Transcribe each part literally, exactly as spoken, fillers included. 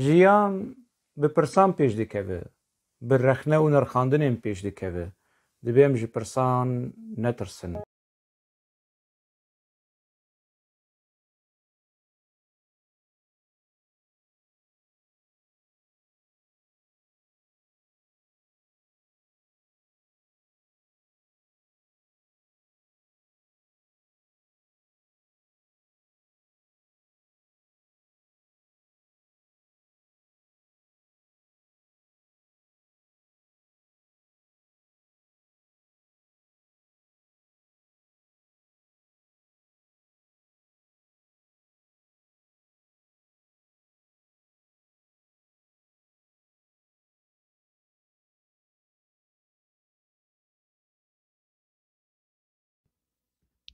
Jiyan bi pirsan pêş dikeve, bi rexne û nirxandinên pêş dikeve. Divê em ji pirsan netirsin.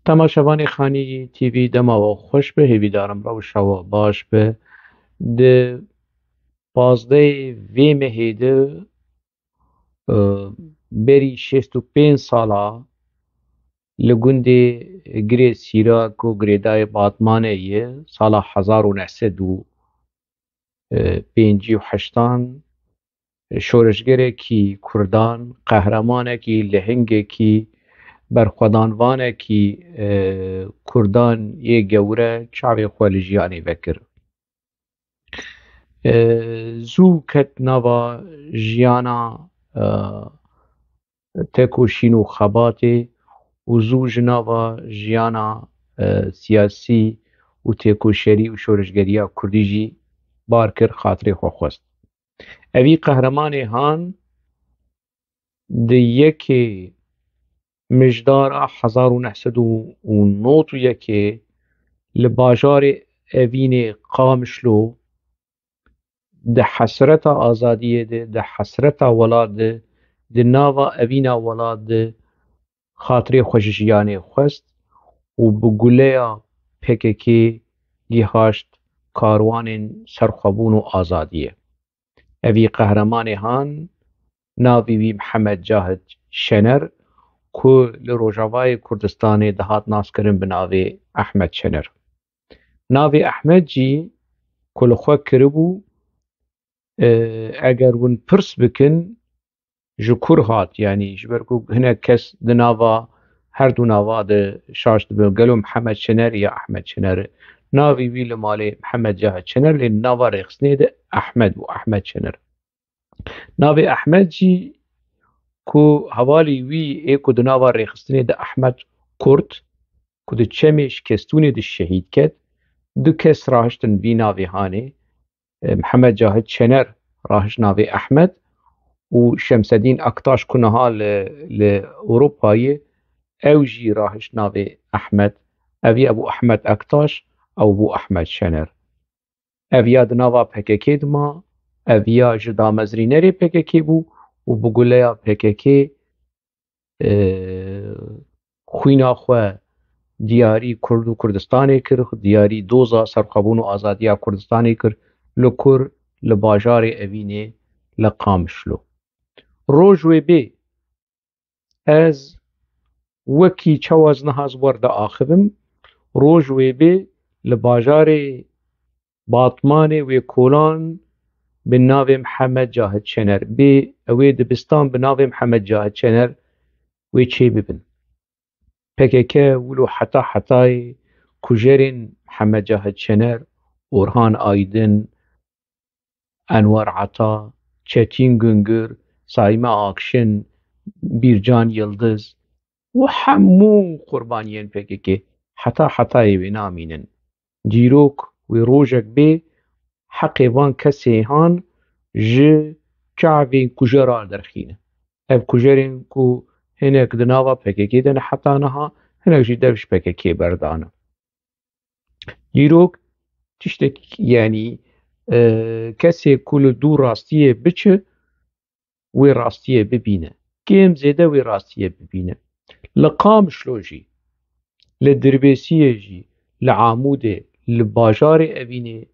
Temaşevanê Xanî T V, dema we xweş be, hêvîdarim rewşa we baş be. Di pazdehê vê mehê de, e, berî şêst û pênc sala li gundê Girê Sîra ku girêdayê Batmanê ye, sala hezar û neh sed û pêncî û heştan, şoreşgerekî kurdan, qehremanekî, lehingekî, berxwedanvanekî, e, kurdan yê gewre çavê xwe li jiyanê vekir. E, zû ket nava jiyana, e, tekoşîn û xebatê û zû ji nava jiyana, e, siyasî û têkoşerî û şoreşgeriya kurdî jî bar kir, xatirê xwe xwest. Evî qehremanê han di yekê Mijdara hezar û neh sed û nod û yekê li bajarê Evînê Qamişlo di hesreta azadiyê de, di hesreta welat de, di nava evîna welat de xatirê xwe ji jiyanê xwest û bi guleya P K K gihaşt karwanên serxwebûn û azadiyê. Evî qehremanê han, navê wî Mihemed Cahit Şener, ku li Rojavayê Kurdistanê dihat naskirin bi navê Ehmed Şener. Navê Ehmed jî ku li xwe kiribû, e, eger hûn pirs bikin, ji kur hat, yanî ji ber ku hinek kes di nava her du nava de şaş dibin. Gelo Mihemed Şener ya Ehmed Şener? Navê wî li malê Mihemed Cahit Şener, lê nava rêxistinê de Ehmed bû, Ehmed Şener. Navê Ehmed jî ku hevalî wî ê ku di nava rêxistinê de Ehmed Kurt, ku di çemê şikestûnê de şehîd ket, du kes rahiştin vî navê hanê. E, Mihemed Cahit Şener rahişt navê Ehmed û Şemsedîn Aktaş ku niha li, li Ewropa ye, ew jî rahişt navê Ehmed. Ev ya bû Ehmed Aktaş, ew bû Ehmed Şener. Ev ya di nava P K K de ma, ev ya ji damezrînerê P K K bû û bi guleya P K K, e, xwîna xwe diyarî Kurd û Kurdistanê kir, diyarî doza serxwebûn û azadiya Kurdistanê kir, li kur, li bajarê Evînê, li Qamişlo. Roj wê bê, ez wekî çawa ez niha ez wer diaxivim, roj wê bê li bajarê Batmanê wê kolan bi navê Mihemed Cahit Şener bê, ew ê dibistan bi navê Mihemed Cahit Şener wê çê bibin. P K K wilo heta hetayê kujerên Mihemed Cahit Şener, Orhan Aydin, Enwer Ata, Çetin Güngör, Saime Akşin, Bircan Yildiz û hemû qurbaniyên P K K heta hetayê wê namînin. Dîrok wê rojek bê, heqê van kesê han ji çavên kujera derxîne. Ev kujerên ku hinek di nava P K K de ne heta niha, hinek jî dev ji P K K berdane. Dîrok tiştek, yanî, e, kesê ku li dû rastiyê biçe, wê rastiyê bibîne. Kêm zêde wê rastiyê bibîne. Li Qamişlo jî, li Dirbêsiyê jî, li Amûdê, li bajarê Evînê,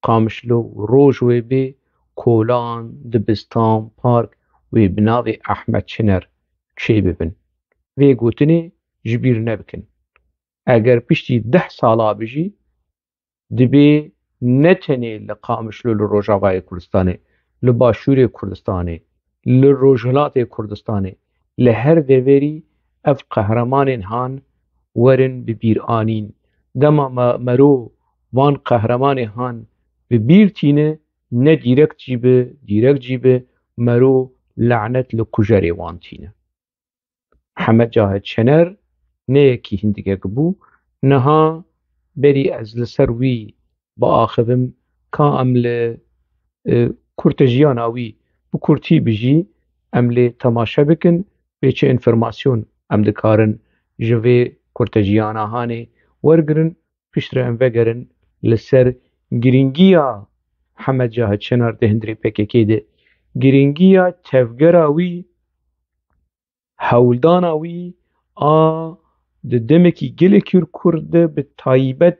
Qamişlo, roj wê bê, kolan, dibistan, park wê bi navê Ehmed Çiner çê bibin. Vê gotinê ji bîr nebikin. Eger piştî deh sala bijî, dibê ne tenê li Qamişlo li Rojavayê Kurdistanê, li Başûrê Kurdistanê, li Rojhilatê Kurdistanê, li her deverî ev qehremanên han werin bi bîr anîn. Dema me mero van qehremanê han bi bîr tîne, ne dîrekt jî bi, dîrekt jî bi mero lanet li kujerê wan tîne. Hemed Cahit Şener ne yekî hindikek bû. Niha berî ez li ser wî biaxivim, ka em li, e, kurtejiyana wî bi kurtî bijî, em lê temaşe bikin, bê çi înformasyon em dikarin ji vê kurtejiyana hanê wergirin, piştre em vegerin li ser girîngiya Hemed Cahit Şener di hundirê P K K de, girîngiya tevgera wî, hewldana wî a di demekî gelekî kurt de, bi taybet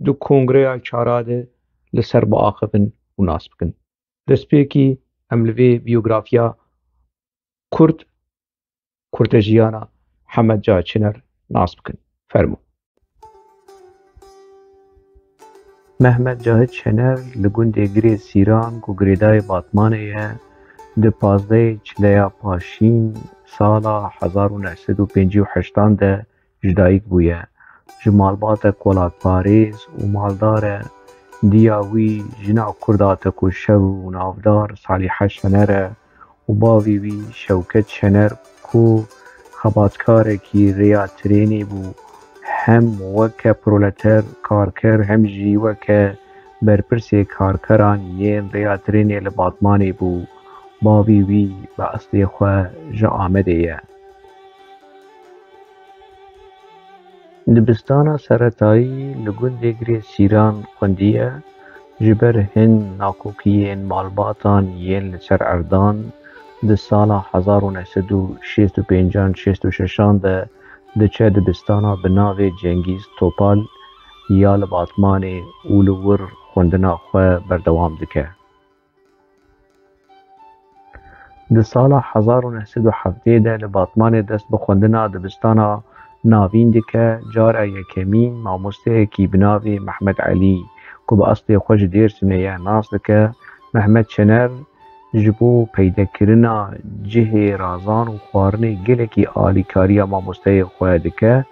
di Kongreya Çara de li ser biaxivin û nas bikin. Destpêkî em li vê biyografiya kurt, kurtejiyana Hemed Cahit Şener nas bikin. Fermo. Mehmet Cahit Şener li gundê Girê Sîran ku girêdayê Batmanê ye, di pazdehê Çileya Paşîn sala hezar û neh sed û pêncî û heştan de ji dayik bûye. Ji malbatek welatparêz û maldar e. Diya wî jina kurda tekoşev û navdar Salîhe Şener e û bavê wî Şewket Şener ku xebatkarekî rêya trênê bû, hem weke proleter karker hem jî weke berpirsê karkeran yên rêya trênê li Batmanê bû. Bavê wî bi eslê xwe ji Amedê ye. Dibistana seretayî li gundê Girê Sîran xwendiye, ji ber hin nakokiyên malbatan yên li ser erdan di sala hezar û neh sed û şêst û pêncan şêst û şeşan de diçe dibistana bi navê Cengîz Topal ya li Batmanê û li wir xwendina xwe berdewam dike. Di sala hezar û neh sed û heftê de li Batmanê dest bi xwendina dibistana navîn dike, cara yekemîn mamosteyekî bi navê Mehmet Elî ku bi eslê xwe ji Dêrsimê ye nas dike. Mehmet Şener ji bo peydekirina cihê razan û xwarinê gelekî alîkariya mamosteyê xwe dike.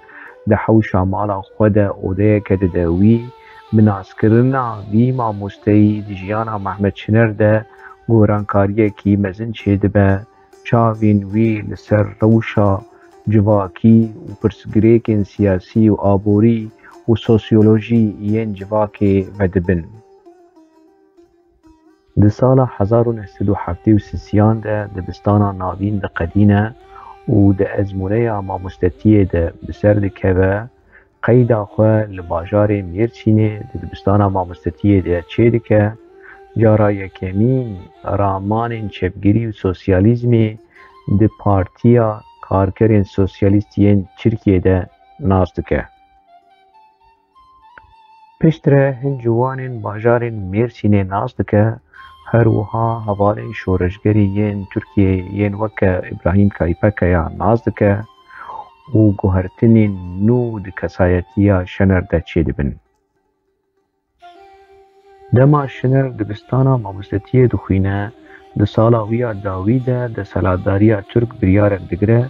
Di hewşa mala xwe de odeyeke dide wî. Bi naskirina vî mamosteyî di jiyana Mehmet Şener de gorankariyekî mezin çêdibe. Çavên wî li ser rewşa civakî û pirsgirêkên siyasî û aborî û sosyolojî yên civakê vedibin. Di sala hezar û neh sed û heftê û sisiyan de dibistana navîn diqedîne û di ezmûneya mamostetiyê de bi ser dikeve. Qeyda xwe li bajarê Mêrsînê di dibistana mamostetiyê de çêdike. Cara yekemîn ramanên çepgirî û sosyalîzmê di Partiya Karkerên Sosyalîst yên Tirkiyê de nas dike. Piştre hin ciwanên bajarên Mêrsînê nas dike, her wiha hevalên şoreşgerî yên Tirkiyê yên weke Îbrahîm Kaypekeya nas dike û guhertinên nû di kesayetiya Şener de çêdibin. Dema Şener dibistana mamostetiyê dixwîne, di sala wî ya dawî de desthilatdariya Tirk biryarek digire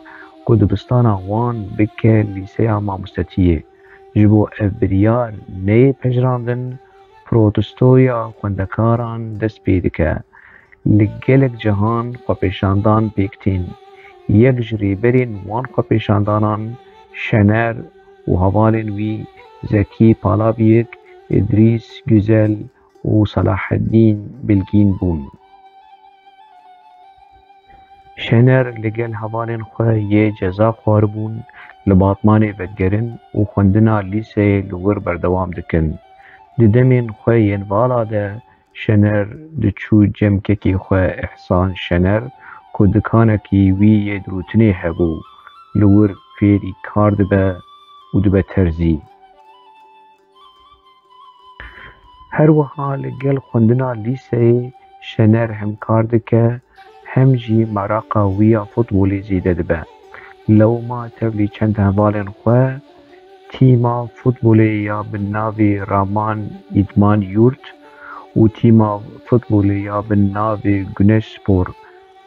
ku dibistana wan bike lîseya mamostetiyê. Ji bo ev biryar neyê pejirandin, protestoya xwendekaran dest pê dike. Li gelek cihan xwepêşandan pêk tên. Yek ji rêberên wan xwepêşandanan Şener û hevalên wî Zekî Palabiyik, Îdrîs Güzel û Selaheddîn Bilgîn bûn. Şener li gel hevalên xwe yê ceza xwaribûn li Batmanê vedigerin û xwendina lîseyê li wir berdewam dikin. Di demên xwe yên vala de Şener diçû cem kekê xwe Îhsan Şener ku dikanekî wî yê dirûtinê hebû, li wir fêrî kar dibe û dibe terzî. Her wiha li gel xwendina lîseyê Şener hem kar dike, hem jî meraqa wî ya futbolê zêde dibe. Lewma tevlî çend hevalên xwe Tîma futbolê ya bi navê Raman Îdman Yurt û tîma futbolê ya bi navê Güneş Spor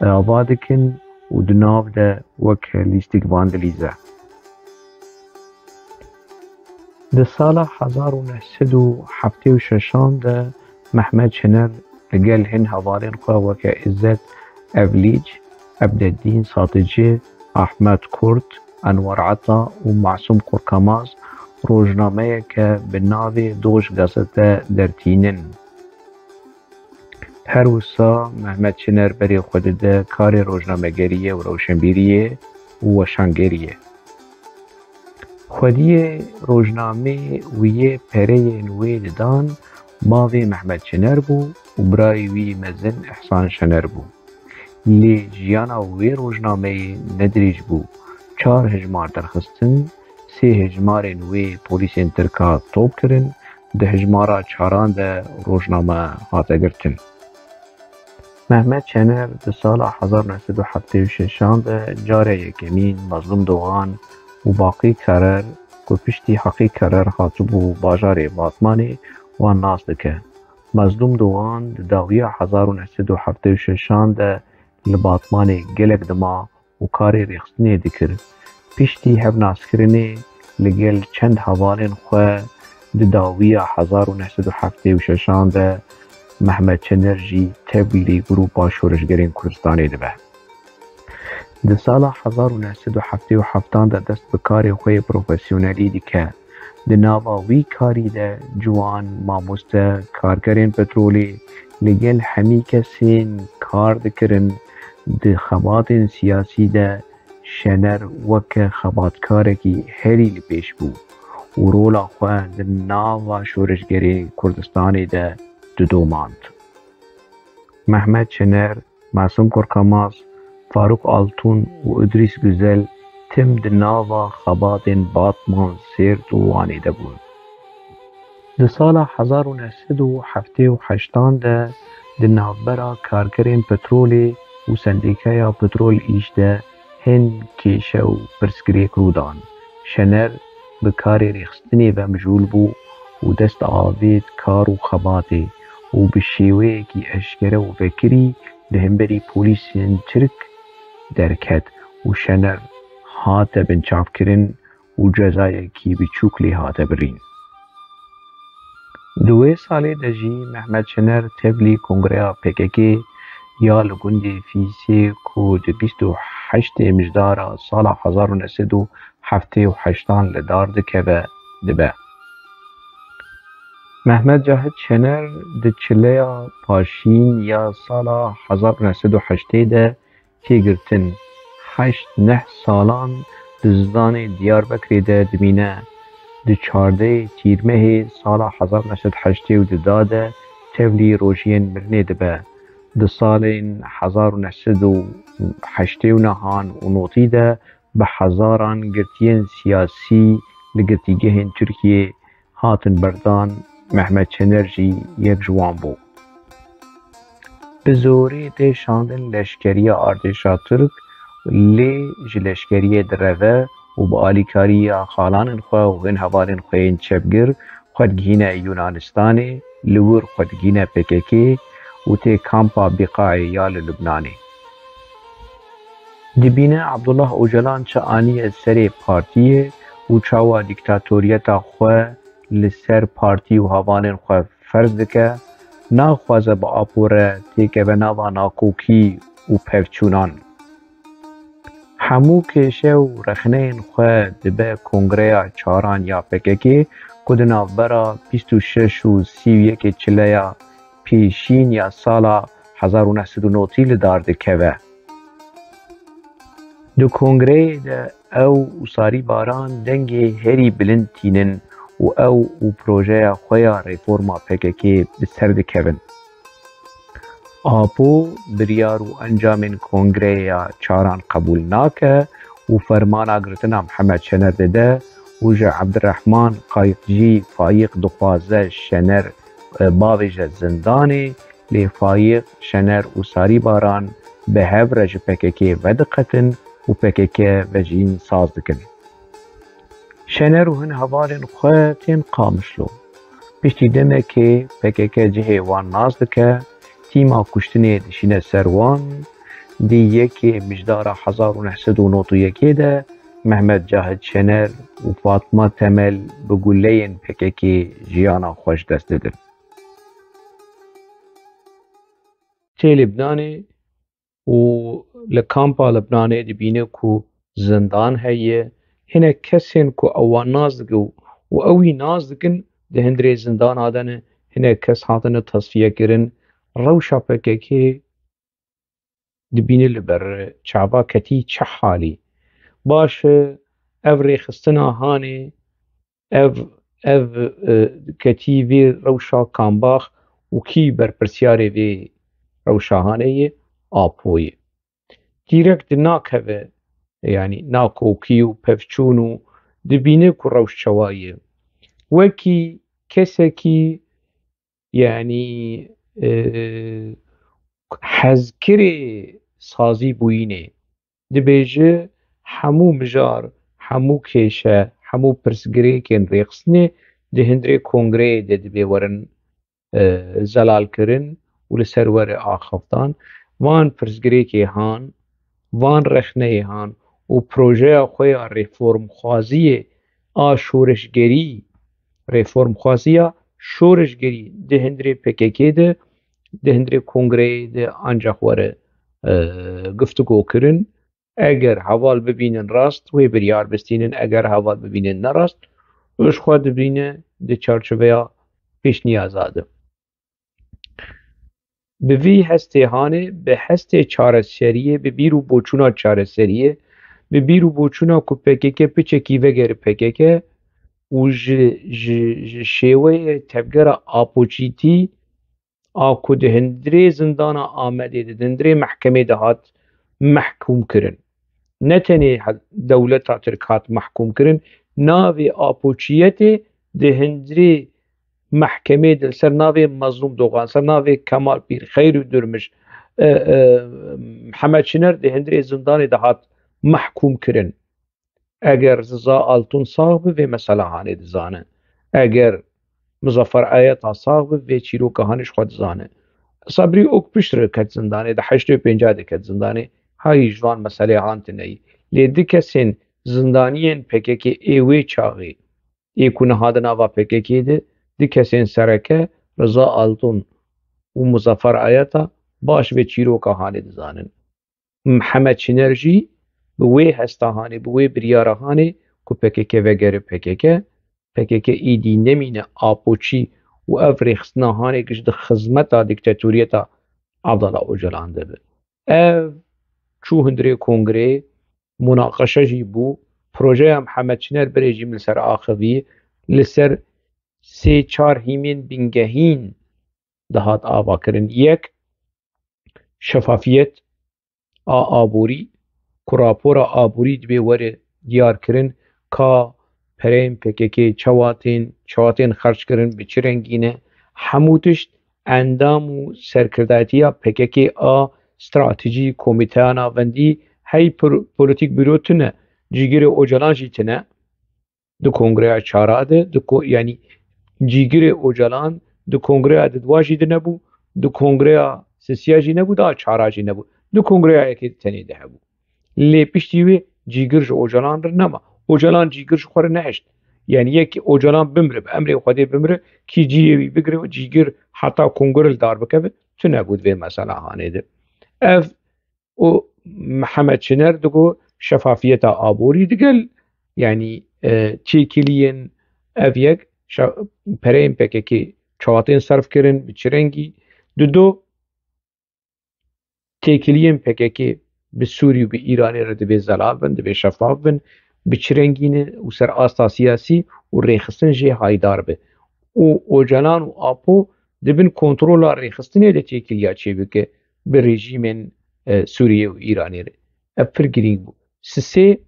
ava dikin û di nav de weke lîstik vandalîze. Di sala hezar û neh sed û heftê û şeşan de Mehmet Şener li gel hin hevalên xwe weke Îzzet Evlîc, Ebdeddîn Satici, Ahmet Kurt, Enwer Ata û Masûm Korkamaz rojnameyeke bi navê Doj Gazete dertînin. Her wisa Mehmet Şener berê xwe dide karê rojnamegeriyê û rewşenbîriyê û weşangeriyê. Xwediyê rojnamê û yê pereyên wê didan bavê Mehmet Şener bû û birayê wî mezin Îhsan Şener bû. Lê jiyana wê rojnameyê ne dirêj bû. Çar hejmar derxistin, sê hejmarên wê polîsên Tirka top kirin, di hejmara çaran de rojname hate girtin. Mehmet Şener di sala hezar neh sed û heftê û şeşan de carê yekemîn Mazlûm Dogan û Baqî Kerer ku piştî Heqî Kerer hatibû bajarê Batmanê wan nas dike. Mazlûm Dogan di dawiya hezar û neh sed û heftê û şeşan de li Batmanê gelek dima û karê rêxistinê dikir. Piştî hevnaskirinê li gel çend hevalên xwe di dawiya hezar û neh sed û heftê û şeşan de Mehmet Şener jî tevlî grûpa şoreşgerên Kurdistanê dibe. Di sala hezar û neh sed û heftê û heftan de dest bi karê xwe yê profesyonelî dike. Di nava wî karî de ciwan, mamoste, karkerên petrolê li gel hemî kesên kar dikirin. Di xebatên siyasî de Şener weke xebatkarekî herî li pêş bû û rola xwe di nava şoreşgerê Kurdistanê de didomand. Mehmet Şener, Masûm Korkamaz, Farûk Altun û Îdrîs Guzel tim di nava xebatên Batman, Sêrt û Wanê de bûn. Di sala hezar û neh sed û heftê û heştan de di navbera karkerên petrolê û sendîkaya Petrol Îş de hin kêşe û pirsgirêk rû dan. Şener bi karê rêxistinê ve mijûl bû û dest avêt kar û xebatê û bi şêweyekî eşkere û vekirî li hemberî polîsên Tirk derket û Şener hate binçavkirin û cezayekî biçûk lê hate birîn. Di wê salê de jî Mehmet Şener tevlî kongreya P K K ya li gundê Fîsê ku di bîst û heştê Mijdara sala hezar û neh sed û heftê û heştan li dar dikeve, dibe. Mehmet Cahit Şener di çileya Paşîn ya sala hezar û neh sed û heştê de tê girtin. Heşt neh salan di zidanê Diyarbekirê de dimîne. Di çardehê Tîrmehê sala hezar neh sed heştê û du de tevlî rojiyên mirinê dibe. Di salên hezar û neh sed û heştê û nehan û notî de bi hezaran girtiyên siyasî li girtîgehên Tirkiyê hatin berdan, Mehmet Şener jî yek ji wan bû. Bi zorê tê şandin leşkeriya artêşa Tirk, lê ji leşkeriyê direve û bi alîkariya xalanên xwe û hin hevalên xwe yên çepgir xwe digihîne Yunanistanê, li wir xwe digihîne P K K û tê kampa Bîqayê ya li Lubnanê. Dibîne Abdullah Ocalan çi aniye serê partiyê û çawa dîktatoriyeta xwe li ser partî û hevalên xwe ferz dike, naxwaze bi Apo re têkeve nava nakokî û pevçûnan. Hemû kêşe û rexneyên xwe dibe Kongreya Çaran ya P K K ku di navbera bîst û şeş û sî û yekê çileya Pêşîn ya sala hezar û neh sed û notî li dar dikeve. Di kongreyê de ew û Sarî Baran dengê herî bilind tînin û ew û projeya xwe ya reforma P K K bi ser dikevin. Apo biryar û encamên kongreya çaran qebûl nake û fermana girtina Mihemed Şener dide û ji Ebdirehman Qayikcî Fayîq dixwaze Şener, e, bavêje zindanê, lê Fayîq, Şener û Sarî Baran bi hev re ji P K K vediqetin û P K K vejîn saz dikin. Şener û hin hevalên xwe tên Qamişlo. Piştî demekê P K K cihê wan nas dike, tîma kuştinê dişîne ser wan. Di yekê Mijdara hezar û neh sed û nod û yekê de Mehmet Cahit Şener û Fatma Temel bi guleyên P K K jiyana xwe ji dest didin. Tê Libnanê û li kampa Libnanê dibîne ku zindan heye, hinek kesên ku ew wan nas dikin û, û ew wî nas dikin di hundirê zindana de ne, hinek kes hatine tesfiyekirin. Rewşa P K K dibîne li ber çava ketî çi halî. Baş e, ev rêxistina hanê, ev, ev, e, ketî vê rewşa kambax û kî berpirsyarê vê rewşa hanê ye? Apo ye. Dîrekt dinakeve, yanî nakokî û pevçûn û dibîne ku rewş çawa ye. Wekî kesekî, yanî, e, hezkirê sazî bûyînê. Dibêje hemû mijar, hemû kêşe, hemû pirsgirêkên rêxistinê di hundirê kongreyê de dibê werin, e, zelalkirin û li ser were axiftan. Van pirsgirêkê han, van rexneyê han û projeya xwe ya reformxwaziyê a şoreşgerî, reformxwaziya şoreşgerî di hundirê P K K de, di hundirê kongreyê de ancax were, e, guftûgo kirin. Eger heval bibînin rast, wê biryar bistînin, eger heval bibînin ne rast, ji xwe dibîne di çarçoveya pêşniyaza de. Bi vî hestê hanê, bi hestê çareseriyê, bi bîr û boçûna çareseriyê, bi bîr û boçûna ku P K K piçekî vegere P K K û ji, ji, ji şêweyê tevgera Apoçîtî a ku di hundirê zindana Amedê de, di hundirê mehkemê de hat mehkûm kirin. Ne tenê he-, dewleta Tirk hat mehkûm kirin, navê Apoçiyetê di hundirê mehkemê de li ser navê Mezlûm Dogan, ser navê Kemal Pîr, Xeyr û Durmiş, e, e, Mihemed Şiner di hundirê zindanê de hat mehkûm kirin. Eger Riza Altun sax bi, vê mesela hanê dizane. Eger Muzaffer Ayeta sax bi, vê çîroka hanê ji xwe dizane. Sabrî Ok piştre ket zindanê, di heştê û pênca de ket zindanê. Hayî ji van meselê han tine yî. Lê di kesên zindaniyên P K K ê wê çaxê, ê ku niha di nava P K K de, di kesên sereke Riza Altun û Muzaffer Ayeta baş vê çîroka hanê dizanin. Mihemed Çiner jî bi wê hesta hanê, bi wê biryara hanê ku P K K vegere P K K, P K K êdî nemîne Apoçî û ev rêxistina hanê giş di xizmeta dîktatoriyeta Abdullah Ocalan de be. Ev çû hundirê kongreyê, munaqeşe jî bû, projeya Mihemed Çiner berê jî min li ser axivî, li ser sê çar hîmên bingehîn dihat avakirin. Yek, şefafiyet a aborî, ku rapora aborî dibê were diyar kirin, ka pereyên P K K çawa tên, çawa tên xerc kirin, bi çi rengî ne, hemû tişt endam û serkirdatiya P K K a stratejî, komîteya navendî, hey pol-, polîtîk bîro tune, cîgirê Ocalan jî tune. Di kongreya çara de, di ko-, yanî cîgirê Ocalan di kongreya didwa jî de nebû, di kongreya sisiya jî nebû, daha çara jî nebû. Di kongreya yekê de tenê de hebû. Lê piştî wê cîgir ji Ocalan re nema. Ocalan cîgir ji xwe re nehişt. Yanî yek Ocalan bimre, bi emrê Xwedê bimre, kî cihê wî bigire, cîgir heta kongre li dar bikeve, tune bû di vê mesela hanê de. Ev û Mihemed Çiner digo şefafiyeta aborî digel, yanî, e, têkiliyên ev yek, şe-, pereyên P K K çawa tên serf kirin, bi çi rengî? Dido, têkiliyên P K K bi Sûrî û bi Îranê re divê zelal bin, divê şefaf bin, bi çi rengî ne û ser asta siyasî û rêxistin jê haydar be. Û Ocalan û Apo di bin kontrola rêxistinê de têkiliya çêbike bi rejîmên, e, Sûriyê û Îranê re. Ev pir girîng bû. Sisê,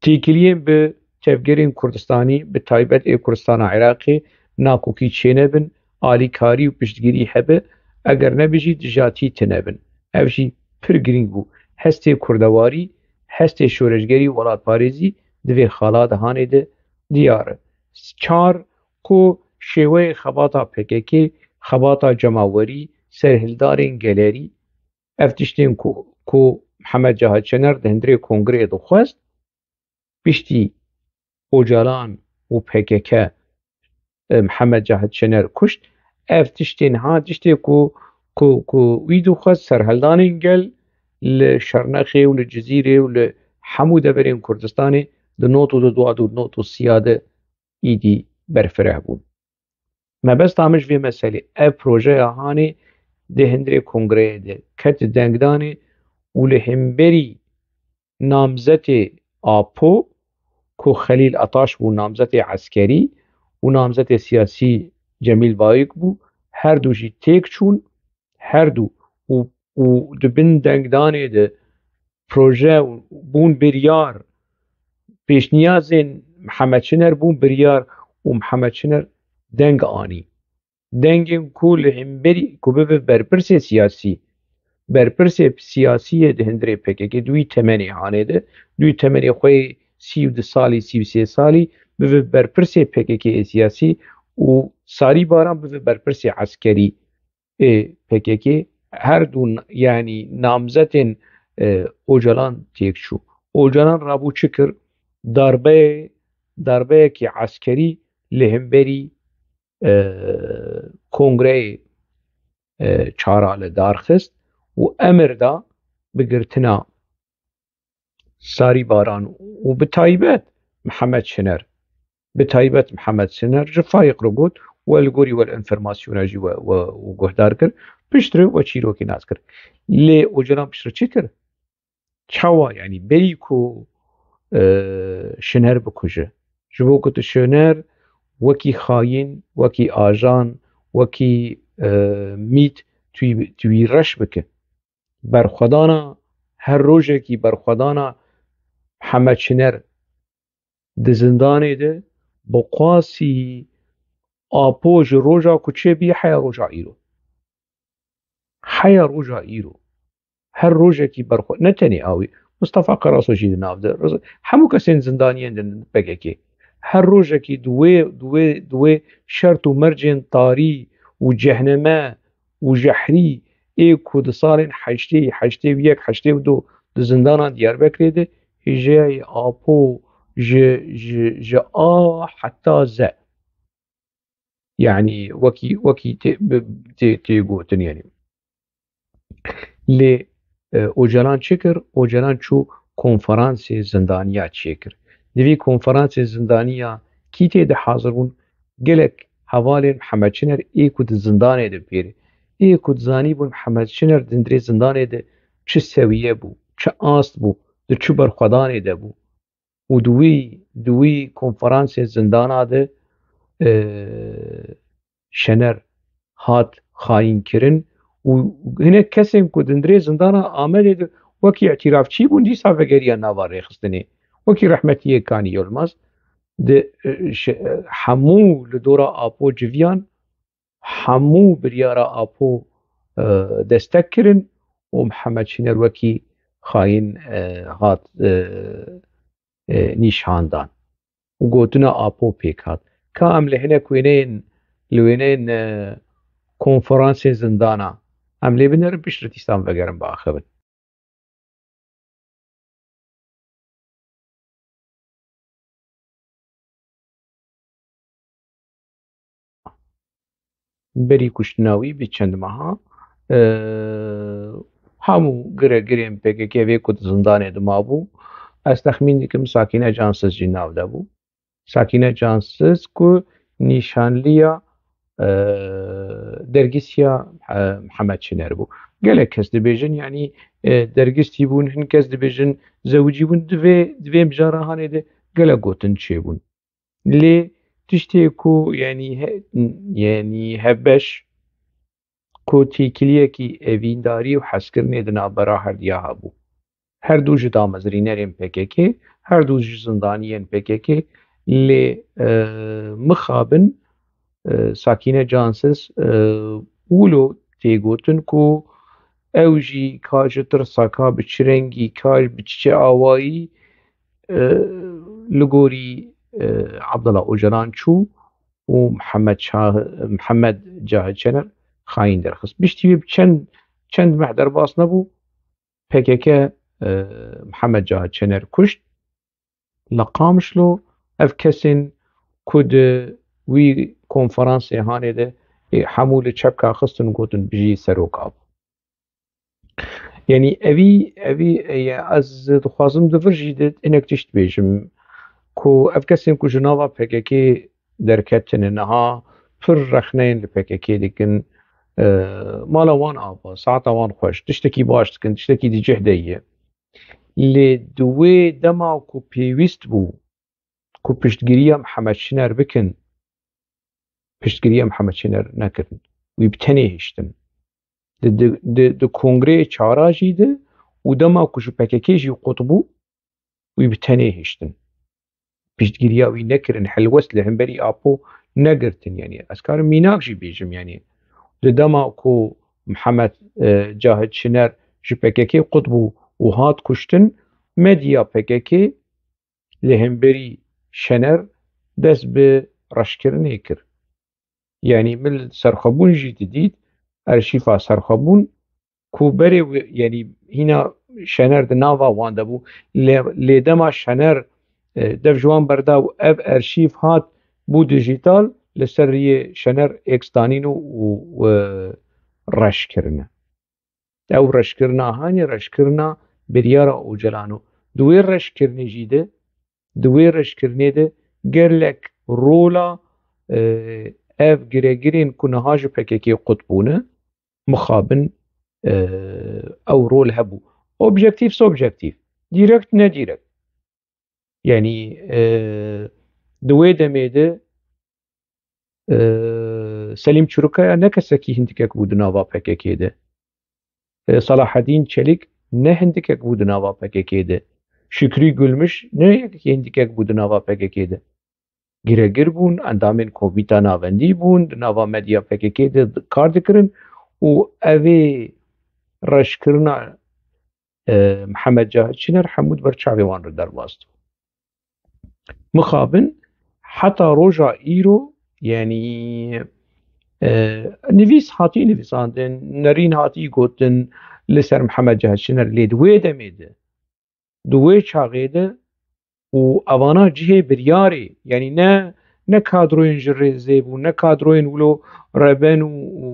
têkiliyên bi tevgerên Kurdistanî, bi taybet ê Kurdistana Iraqê nakokî çênebin, alîkarî û piştgirî hebe, eger nebe jî dijatî tune bin. Ev jî pir girîng bû. Hestê kurdewarî, hestê şoreşgerî û welatparêzî di vê xala de hanê de diyar e. Çar, ku şêweyê xebata P K K, xebata cemawerî, serhildarên gelerî, ev tiştên ku, ku Mihemed Cahit Şener di hundirê kongreyê dixwest, piştî Ocalan û P K K, e, Mihemed Cahit Şener kuşt. Ev tiştên ha, tiştê ku, ku, ku wî dixwest serhildanên gel li Şernexê û li Cizîrê û li hemû deverên Kurdistanê di not û du û du û not û sî de îdî berfireh bûn. Mebesta min ji vê meselê, ev projeya hanê di hundirê kongreyê de ket dengdanê û li hemberî namzetê Apo, ku Xelîl Ataş bû namzetê eskerî û namzetê siyasî Cemîl Bayik bû, her du jî têk çûn, her du û, û di bin dengdanê de proje bûn biryar, pêşniyazên Mihemed Şiner bûn biryar û Mihemed Şiner deng anî. Dengên ku li hemberî ku bibe berpirsê siyasî, berpirsê siyasî yê di hundirê P K K di wî temenê hanê de, di wî temenê xwe yê sî û du salî, sî û sê salî, bibe berpirsê P K K yê siyasî û Sarî Baran bibe berpirsê eskerî ê P K K. Her du n-, yanî namzetên, e, Ocalan têk çû. Ocalan rabû çi kir? Darbeyê, darbeyekî eskerî li hemberî, e, kongreyê, e, çara li dar xist û emir da bi girtina Sarî Baran û bi taybet Mihemed Şiner, bi taybet Mihemed Şiner ji Fayîq re got, we li gorî we li enfîrmasyona jî we, we, we guhdar kir, piştre we çîrokê nas kir. Lê Ocalan piştre çi kir? Çawa, yanî berî ku, e, Şiner bikuje? Ji bo ku tu Şiner wekî xayîn, wekî ajan, wekî, e, mît tu wî, tu wî reş bike. Berxwedana, her rojekî berxwedana Mihemed Şiner di zindanê de bi qasî Apo ji roja ku çêbî heya roja îro. Heya roja îro. Her rojekî berxwe-, ne tenê awî, Mustafa Karaso jî di nav de, Rıza-, hemû kesên zindaniyên din P K K. Her rojekî di wê, di wê, di wê şert û mercên tarî û cehneme û jehrî ê ku di salên heştê, heştê û yek, heştê û du di zindana Diyarbekirê de hêjayê Apo ji, ji, ji A heta Z. Yanî wekî, wekî tê, bi, tê, tê gotin, yanî. Lê, e, Ocalan çi kir? Ocalan çû konferansê zindaniya çêkir. Di vî konferansê zindaniya kî tê de hazir bûn? Gelek hevalên Mihemed Şiner ê ku di zindanê de pêre. Ê ku dizanîbûn Mihemed Şiner di hundirê zindanê de çi sewiye bû, çi ast bû, di çi berxwedanê de bû. Û di wî, di wî konferansê zindana de, e, Şener hat xayîn kirin û hinek kesên ku di hundirê zindana Amedê de wekî îtîrafçî bûn, dîsa vegeriya nava rêxistinê. Wekî rehmetiyê Kanî Yilmaz di, e, şe-, hemû li dora Apo civiyan, hemû biryara Apo, e, destek kirin û Mihemed Şiner wekî xayîn, e, hat, e, e, nîşandan û gotina Apo pêk hat. Ka em li hinek wêneyên, li wêneyên, e, konferansê zindana em lê binerin, piştre dîsan vegerin biaxivin. Berî kuştina wî bi çend meha, e, hemû giregirên P K K vê ku di zindanê de mabû, ez texmîn dikim Sakîne Cansiz jî nav de bû. Sakîne Cansiz ku nîşanliya, e, dergîsiya, e, Mihemed Şiner bû. Gelek kes dibêjin, yanî, e, dergîstî bûn, hin kes dibêjin zewicî bûn. Di vê, di vê mijara hanê de gelek gotin çêbûn. Lê tiştê ku, yanî he-, yanî hevbeş ku têkiliyekî evîndarî û hezkirinê di navbera herdiya hebû. Her du ji damezrînerên P K K, her du ji zindaniyên P K K, lê, e, mixabin, e, Sakîne Cansiz, e, wilo tê gotin ku ew jî ka ji tirsa, ka bi çi rengî, ka bi çi awayî, e, Li gorî e, Abdullah Ocalan çû û Mihemed Şah, Mihemed Cahit Şener xayîn derxist. Piştî wê bi çend, çend meh derbas nebû, P K K e, Mihemed Cahit Şener kuşt. Li Qamişlo ev kesên ku di wî konferansê hanê de ê hemû li çepka xistin û gotin bijî serok Apo. Yanî evî, evî, e, ez dixwazim di vir jî de hinek tişt bêjim ku ev kesên ku ji nava P K K derketine niha pir rexneyên li P K K dikin, e, mala wan ava, saeta wan xweş, tiştekî baş dikin, tiştekî di cih de ye. Lê di wê dema ku pêwîst bû ku piştgiriya Mihemed Şiner bikin, piştgiriya Mihemed Şiner nekirin. Wî bi tenê hiştin. Di, di, di, di kongreyê çara jî de û dema ku ji P K K jî qut bû, wî bi tenê hiştin. Piştgiriya wî nekirin, helwest li hemberî Apo negirtin. Yanî ez karim mînak jî bêjim, yanî di dema ku Mihemed, e, Cahit Şiner ji P K K qut bû û hat kuştin, medya P K K li hemberî Şener dest bi reşkirinê kir. Yanî min li serxwebûn jî didît, erşîfa serxwebûn ku berê wi-, yanî hîna Şener di nava wan de bû. Lê, lê dema Şener, e, dev ji wan berda û ev erşîf hat bû dijîtal, li ser riyê Şener êks danîn û, û, e, reş kirine. Ew reşkirina hanê reşkirina biryara Ocalan o. Di wê reşkirinê jî de, di wê reşkirinê de gelek rola, e, ev giregirên ku niha ji P K K qut bûne, mixabin, e, ew rol hebû. Objektîf, sobjektîf, dîrekt, nedîrekt. Yanî, e, di wê demê de, e, Selîm Çurikaya ne kesekî hindikek bû di nava P K K de. E, Salahedîn Çelîk ne hindikek bû di nava P K K de. Şükrî Gulmiş ne yekekî hindikek bû di nava P K K de. Giregir bûn, endamên komîta navendî bûn, di nava medya P K K de kar dikirin û evê reşkirina, e, Mihemed Cahit Şiner hemû di ber çavê wan re derbas dibû. Mixabin heta roja îro, yanî, e, nivîs hatî nivîsandin, nerîn hatî gotin li ser Mihemed Cahit Şiner, lê di wê demê de, di wê çaxê de û evana cihê biryarê, yanî ne, ne kadroyên ji rêzê bûn, ne kadroyên wilo reben û, û,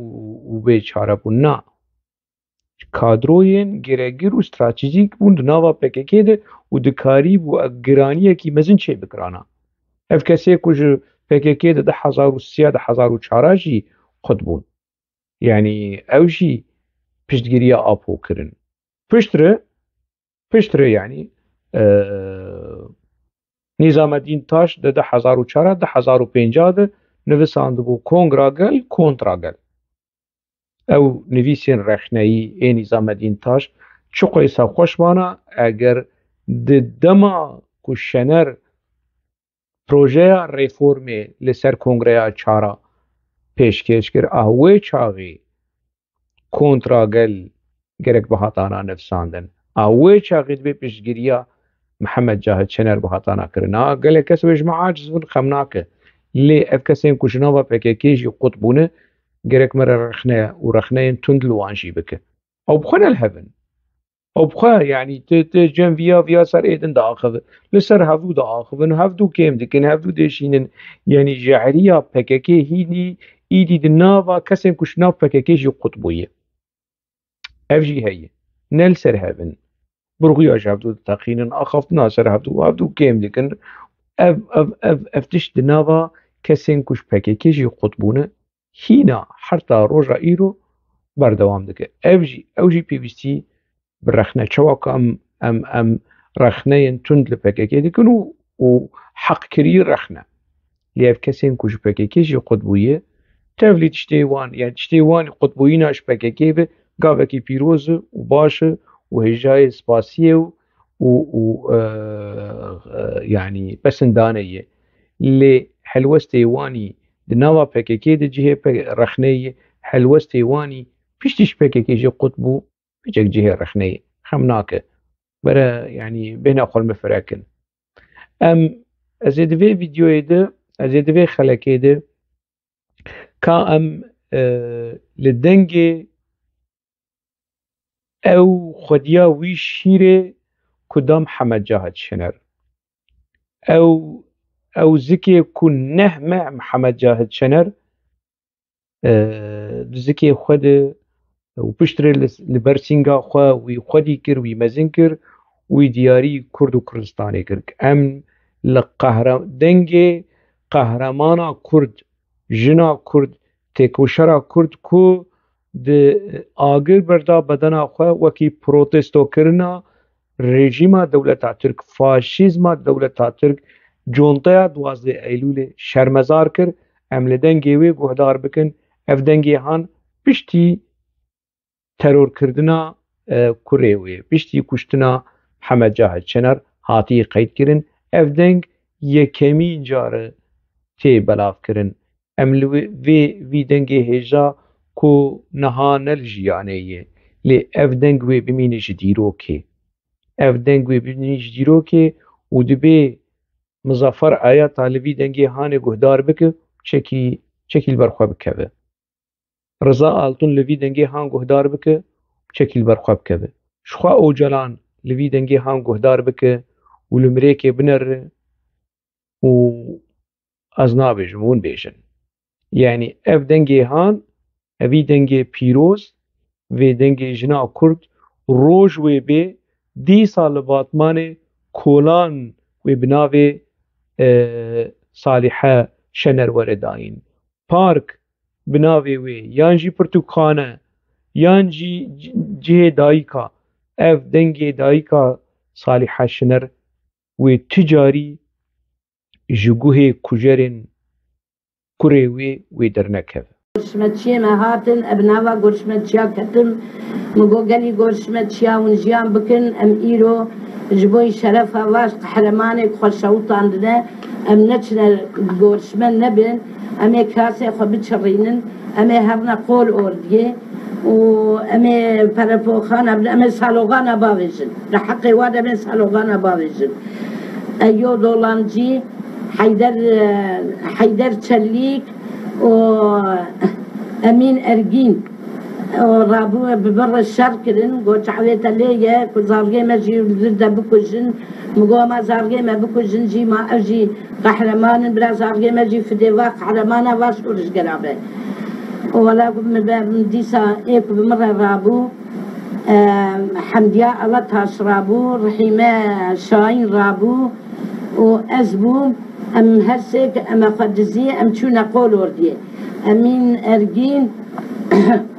û bêçare bûn. Na. Kadroyên giregir û stratejîk bûn di nava P K K de û dikarîbû giraniyekî mezin çêbikirana. Ev kesê ku ji P K K de du hezar û sê, du hezar û çar jî qut bûn. Yanî ew jî piştgiriya Apo kirin. Piştre, piştre yanî, e, Nîzamedîn Taş di du hezar û çar, du hezar û pênc de nivisandibû Kongra Gel, Kontra Gel. Ew nivîsên rexneyî ê Nîzamedîn Taş çiqo serxweş bana, eger di dema ku Şener projeya reformê li ser Kongreya Çara pêşkêş kir, a wê çaxê Kontra Gel gerek bihatana nivsandin. A wê çaxê dibê piştgiriya Mihemed Cahit Şener bihatana kirin. A gelek kes wê ji me aciz bin, xem nake. Lê ev kesên ku ji nava P K K jî qut bûne, gerek me re rexne û rexneyên tund li wan jî bike. Ew bi xwe ne li hev in. Ew bi xwe, yanî, ti, ti cem viya, viya ser êdin diaxive. Li ser hevdû diaxivin, hevdû kêm dikin, hevdû dêşînin. Yanî, jehriya P K K hînî, îdî di nava kesên ku ji nav P K K jî qut bûye. Ev jî heye. Ne li ser hev in. Burxuya ji hevdû diteqînin, axaftina ser hevdû, hevdû kêm dikin. Ev, ev, ev, ev tişt di nava kesên ku ji P K K jî qut bûne, hîna heta roja îro berdewam dike. Ev jî, ew jî pêwîstî bi rexne. Çawa ku em, em, em rexneyên tund li P K K dikin û, û heqkirî rexne. Lê ev kesên ku ji P K K jî qut bûye, tevlî tiştê wan, yani tiştê wan qutbûyîna ji P K K ve gavekî pîroz e û baş e û hêjayê spasiyê û, û, û, e, e, yani pesindane ye. Lê helwestê wanî di nava P K K de cihê pe-, rexneyê ye, helwestê wanî piştî ji P K K jî qut bû, piçek cihê rexneyê xem nake. Bere, yani bêhna xwe li min firekin. Em, ez ê di vê vîdeoyê de, ez ê di vê xelekê de ka em, e, li dengê ew xwediya wî şîrê ku da Mihemed Cahit Şener. Ew, ew zikê ku neh meh Mihemed Cahit Şener, e, di zikê xwe de û piştre li, li ber sînga xwe wî xwedî kir, wî mezin kir, wî diyarî Kurd û Kurdistanê kir. Em li qehre-, dengê qehremana Kurd, jina Kurd, têkoşera Kurd ku di agir berda bedena xwe wekî protestokirina rejîma dewleta Tirk, faşîzma dewleta Tirk, conteya duwazdeh Eylûlê şermezar kir, em li dengê wê guhdar bikin. Ev dengê han piştî terorkirina, e, kurê wê, piştî kuştina Hemed Cahit Şener hatiye qeydkirin. Ev deng yekemîn car e tê belavkirin. Em li wê, vê, vî dengê hêja ku niha ne li jiyanê ye, lê ev deng wê bimîne ji dîrokê. Ev deng wê bimîne ji dîrokê û dibê Muzaffer Ayata li vî dengê hanê guhdar bike, çekî, çekî li ber xwe bikeve. Riza Altun li vî dengê han guhdar bike, çekî li ber xwe bikeve. Jixwe Ocalan li vî dengê han guhdar bike û li mirêkê binere û ez nabêjim, hûn bêjin. Yanî ev dengê han, evî dengê pîroz, vê dengê jina Kurd, roj wê bê, dîsa li Batmanê kolan wê bi navê, e, Salîhe Şener were dayîn. Park bi navê wê, yan jî pirtûkxane, yan jî c-, cihê dayika. Ev dengê dayika Salîhe Şener wê tu carî ji guhê kujerên kurê wê, wê dernekeve. Gorişmeçiyê me hatin, ev nava gorişmeçiya ketim. Min got, gelî gorişmeçiya hûn jiyan bikin, em îro ji bo şerefa vaş qehremanê ku xwe şewitandine, em neçine gorişme nebin, em ê kasê xwe biçirînin, em ê herine qol ordiyê û em ê perepoxana bin, em ê saloxana bavêjin. Li heqê wa de em ê saloxana bavêjin. Eyo Dolancî, Heyder, e, Heyder Çelîk û Emîn Ergîn û rabû bi min re şer kirin, got, çavê te lê ye ku zargê me jî li vir de bikujin. Min got, ma zargê me bikujin jî, ma ev jî qehreman in, bira zargê me jî fidê va qehremana va şorişgera be. Û wela ku min be, min dîsa ê ku bi min re rabû, e, Hemdiya Alataş rabû, Rehîme Şahin rabû û ez bûm. Em her sêk em xwe dizî, em çûne qol ordiyê. Emîn Ergîn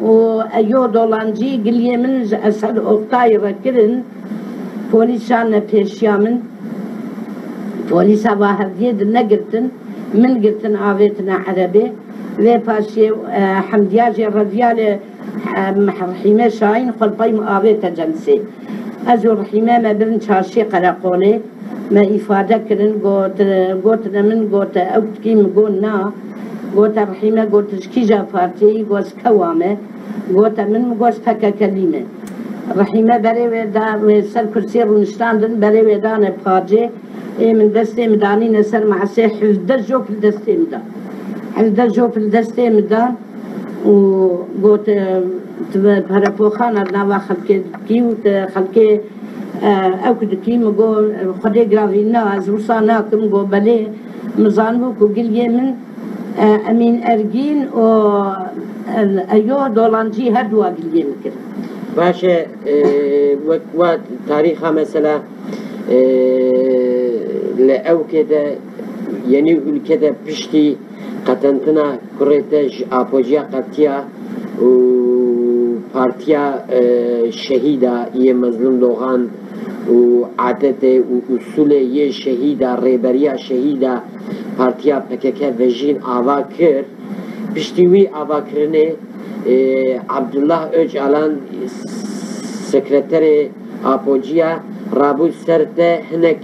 û Eyo Dolancî giliyê min ji Esed Oktayî re kirin. Polîs şanine pêşiya min. Polîsa va hevdiyê di negirtin, min girtin avêtine erebê. Vê paşiyê, e, Hemdiya jê reviya lê, e, Rehîme Şahin xwe li pey min avête censê. Ez û Rehîme me birin çarşiyê qereqolê. Me îfade kirin, got, gotine min, gote, ew dikî, min got na. Gote Rehîme, got ji kîja partiyê yî? Got ji Kewa me. Gote min, min got ji P K K lî me. Rehîme berê wê da, wê ser kursiyê rûniştandin, berê wê dane pacê. Ê min destê min danîne ser measê, hevdeh jop li destê min da. Hevdeh jop li destê min da û got, e, tu bi perepoxana nava xelkê dikî û tu xelkê, e, ew ku dikî, min got, Xwedê giravî na, ez wisa nakim, got belê, min zanibû ku giliyê min, e, Emîn Ergîn û, e, Eyo Dolancî her duwa giliyê min kirin. Baş e, e, wek wa tarîxa mesela, e, li ewkê de, yenî ûlke de piştî qetentina kurê te ji Apociya qetiya û partiya, e, şehîda yê Mezlûm Doxan û adetê û usulê yê şehîda, rêberiya şehîda partiya P K K vejîn ava kir. Piştî wî avakirinê, e, Abdullah Ocalan, sekreterê Apociya, rabû ser te hinek,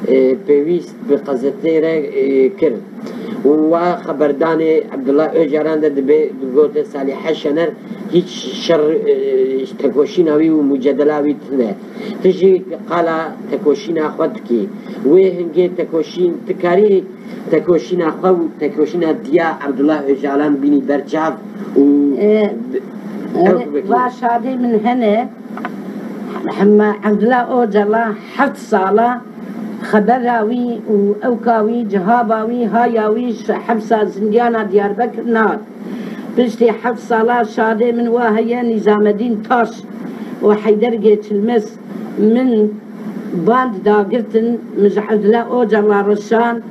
e, pêwîst bi qezetê re, e, kir. Û wa xeberdanê Abdullah Ocalan de dibe, digote Salîhe Şener Hiç şer, e, tekoşîna wî û mucedela wî tune. Tu jî qala tekoşîna xwe dikî. Wê hingê tekoşîn, tu karî tekoşîna xwe û tekoşîna diya Abdullah Ocalan bînî ber çav û E, ew e, bikî. Va şadê min hene. Hema Evdila Ocala heft sala xebera wî û ewka wî, cihaba wî, haya wî ji hepsa zindiyana Diyarbekir nehat. Piştî heft sala şadê min wa heye Nîzamedîn Taş û Heyder Geçilmez min band dagirtin, min ji Evdila Ocala re şand,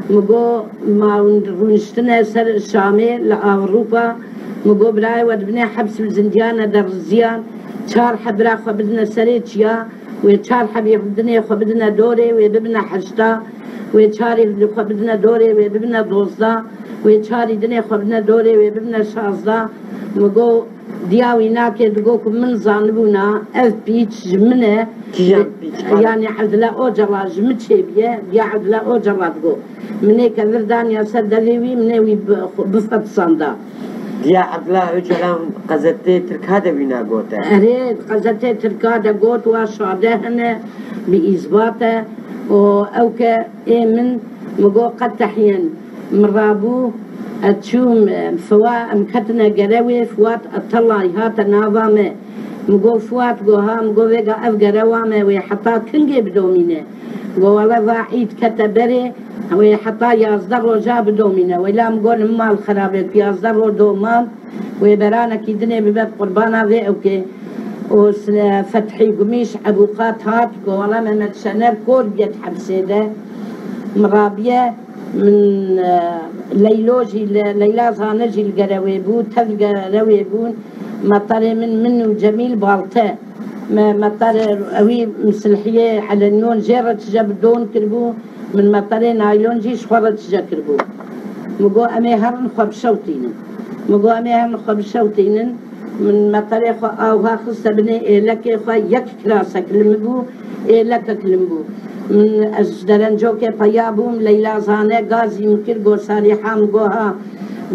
min got, ma hûn rûniştine ser Şamê li Ewropa, min got, birayê we di binê heps û zindiyane de riziyan, çar heb bira xwe bidine serê çiya, wê çar hebî dinê xwe bidine dorê, wê bibine heşta, wê çarî xwe bidine dorê, wê bibine dozda, wê çarî dinê xwe bidine dorê, wê bibine şazda. Min got, diya wî nake, digot ku min zanibûna ev pîç ji min e. Kîjan pîç? Yanî Evdila Ocala ji min çêbûye, diya Evdila Ocala digot. Min ê kevir daniya ser devê wî, min ê wî bi-, xwe bifetisanda. Diya Evdila Ocalan qezetê Tirka de wîna gote. Erê, qezetê Tirka de got, wa şade hene, bi îzbat e. Û ew ke ê min, min got, qet tehyen. Min rabû, ez çûm, e, Fiwa-, em ketine gerewê, Fuat Atalay hate nava me. Min got, Fuat, got, ha, min got, vêga ev gerewa me, wê heta kingê bidomîne? Got, wele va îd kete berê, wê heta yazdeh roja bidomîne. Wela min got, min mal xerabe, ku yazdeh roj domam, wê beranekî dinê bibe qurbana vê ewkê. Û sile Fethî Gumîş Ebûqat hat, got, wele Mehmet Şener kor bûye di hepsê de. Min rabiye, Min, e, Leylo jî li, Leyla Zane jî li gerewê bû, tev li gerewê bûn. Meterê min, min û Cemîl Balte. Me, meterê ewî misilhiyê elenyon jê re tije bi don kiribû, min meterê naylon jî ji xwe re tije kiribû. Min got, em ê herin xwe bişewtînin. Min got, em ê herin xwe bişewtînin. Min meterê xwe awha xiste binê êlekê xwe, yek kirasek li min bû, êlekek li min bû. Min, ez ji Derencokê peya bûm, Leyla Zane gazî min kir, got, Salîha, min got, ha.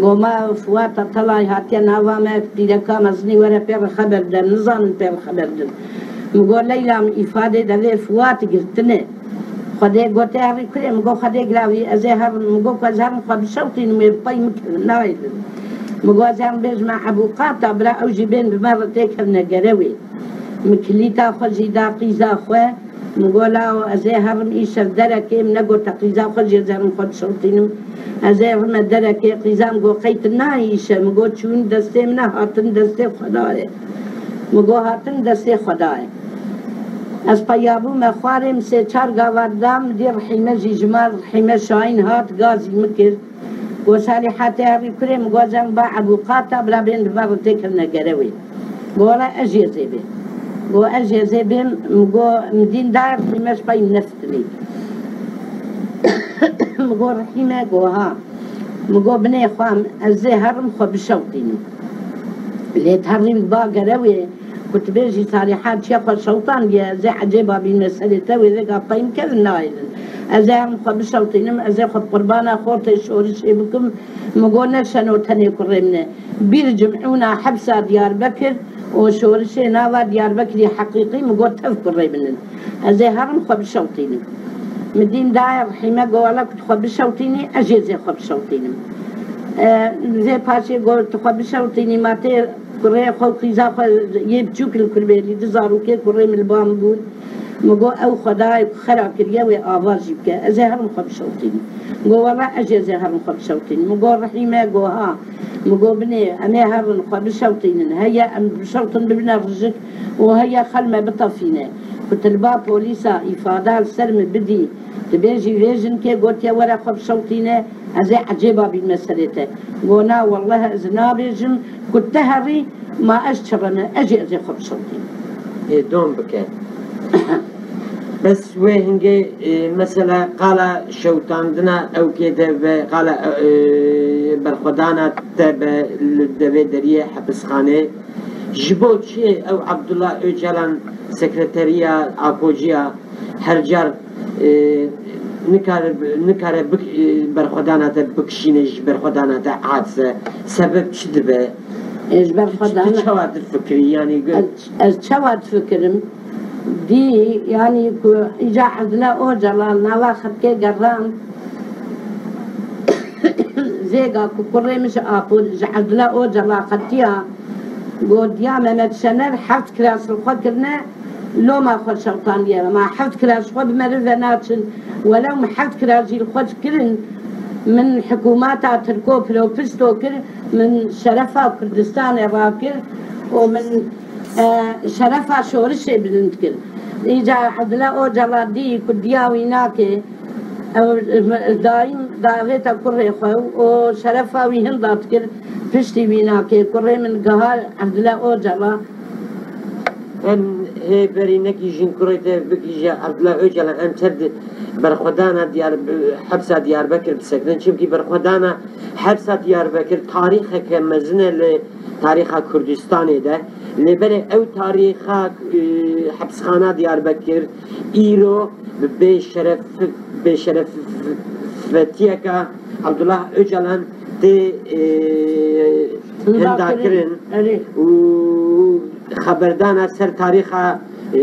Got, ma Fuat Atalay hatiye nava me, pîreka mezinî were pê re xeber de, nizanin pê re xeber din. Min got, Leyla, min îfadê devê Fuat girtine. Xwedê gote herî kurê, min got, Xwedê giravî, ez ê herim, min got, ku ez herim xwe bişewtînim, wê bi pey min kevin nayê din. Min got, ez herim bêjime Ebûqata, bira ew jî bên bi me re têkevine gerewê. Min kilîta xwe jî da qîza xwe, min got, lawo, ez ê herim îşev derekê, min negote qîza xwe jî ez herim xwe bişewtînim. Ez ê herime derekê, qîza min got, qey tu nayê îşev? Min got, çûn destê min e, hatin destê Xwedayê. Min got, hatin destê Xwedayê. Ez peya bûme xwarê, min sê çar gava da, min dî Rehîme jî ji mal, Rehîme Şahîn hat, gazî min kir. Got, Salîha, tê herî kurê? Min got, ez herim ba Ebûqata, bira bên li me re têkevine gerewê. Got, wele ez jê zê bêm. Got, ez jê zê bêm, min got, min dîn dayê Rehîme ji pey min nefitilî. Min got, Rehîme? Got, ha. Min got, binê xwe, ez ê herim xwe bişewtînim. Lê tu herî ba gerewê, ku tu bêjî Salîha çiya xwe şewtandiye, ez ê ecêba bînime serê te, wê vêga pey min kevin nayê din. Ez ê herim xwe bişewtînim, ez ê xwe bi qurbana xortê şorişê bikim. Min got, ne şeno tenê kurê min e. Bîr cimûna hepsa Diyarbekir û şorişê nava Diyarbekirî heqîqî, min got, tev kurê min in. Ez ê herim xwe bişewtînim. Min dîn daye Rehîme, got, wele ku tu xwe bişewtînî, ez jê zê xwe bişewtînim. E, vê paşê got, tu xwe bişewtînî, ma tê kurê xwe û qîza xwe yê biçûk li Kurbêlî, du zarokê kurê min li ba min bûn. Min got, ew Xwedayê ku xera kiriye, wê ava jî bike. Ez ê herim xwe bişewtînim. Got, wele ez jê zê herim xwe bişewtînim. Min got, Rehîme? Got, ha. Min got, binê, em ê herin xwe bişewtînin. Heye em bişewtin bibine rijik û heye xel me bitefîne. Ku tu li ba polîsa îfada li ser min bidî, tu bêjî vê jinkê gotiye were xwe bişewtîne, ez ê ecêba bînime serê te. Got, na, welleh ez nabêjim, ku tu herî, ma ez çireme, ez jî ez ê xwe bişewtînim. Ê, dom bike. Bes wê hingê, e, mesela qala şewtandina ewkê de ve qala, e, berxwedana te be li devê deriyê hepisxanê. Ji bo çi ew Abdullah Ocalan sekreteriya Akojiya her car, e, nikare, nikare bik-, e, berxwedana te bikişîne, ji berxwedana te hadise? Sebeb çi dibe? Ê, ji ber xwe de tu çawa difikirî? Yanî, ez, ez çawa difikirim? Dî, yanî ku îca Evdila Ocalan nava xetkê geran, zêga ku kurê min ji Apo, ji Evdila Ocalan xetiya, gotiya Mehmet Şener heft kiras li xwe kirine, loma xwe şewtandiye. Ma heft kiras xwe bi meriv ve naçin. Welew min heft kiras jî li xwe kirin, min hikûmeta Tirko piropişto kir, min şerefa Kurdistanê rakir û min, e, şerefa şorişê bilind kir. Îca Evdila Ocalan dî ku diya wî nake, ew, e, daîm davête kurê xwe û şerefa wî hinda dikir, piştî wî nake. Kurê min giha Evdila Ocalan. Em hê berî nekî jin kurê te bigihîje Evdila Ocalan, em ser di berxwedana Diyar-, hepsa Diyarbekir bisekinin. Çimkî berxwedana hepsa Diyarbekir tarîxeke mezin e li tarîxa Kurdistanê de. Lê belê ew tarîxa, e, hepsxana Diyarbekir îro bi bêşeref-, bêşerefetiyeke Abdullah Ocalan tê, e, hinda kirin û xeberdana ser tarîxa, e,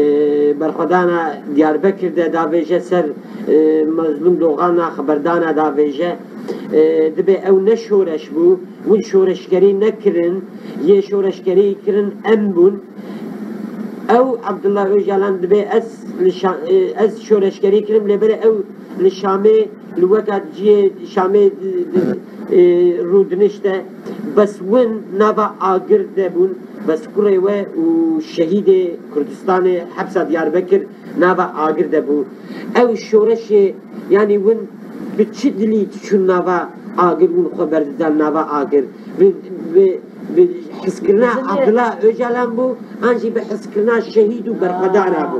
berxwedana Diyarbekir de davêje, ser, e, Mazlûm Doxana xeberdana davêje. E, dibê ew ne şoreş bû, win şoreşgerî nekirin, yê şoreşgerî kirin em bûn. Ew Abdullah Ocalan dibê ez li Şa-, e, ez şoreşgerî kirim, lê berê ew li Şamê li weka cihê Şamê, e, e, rûdinişte. Bes win nava agir de bûn, bes kurê we û şehîdê Kurdistanê hepsa Diyarbekir nava agir de bû. Ew şoreşê, yanî win bi çi dilî diçûn nava agir, win xwe berdidan nava agir? Bi, bi, bi hizkirina Abdullah Ocalan bû, an jî bi hizkirina şehîd û berxwedana bû?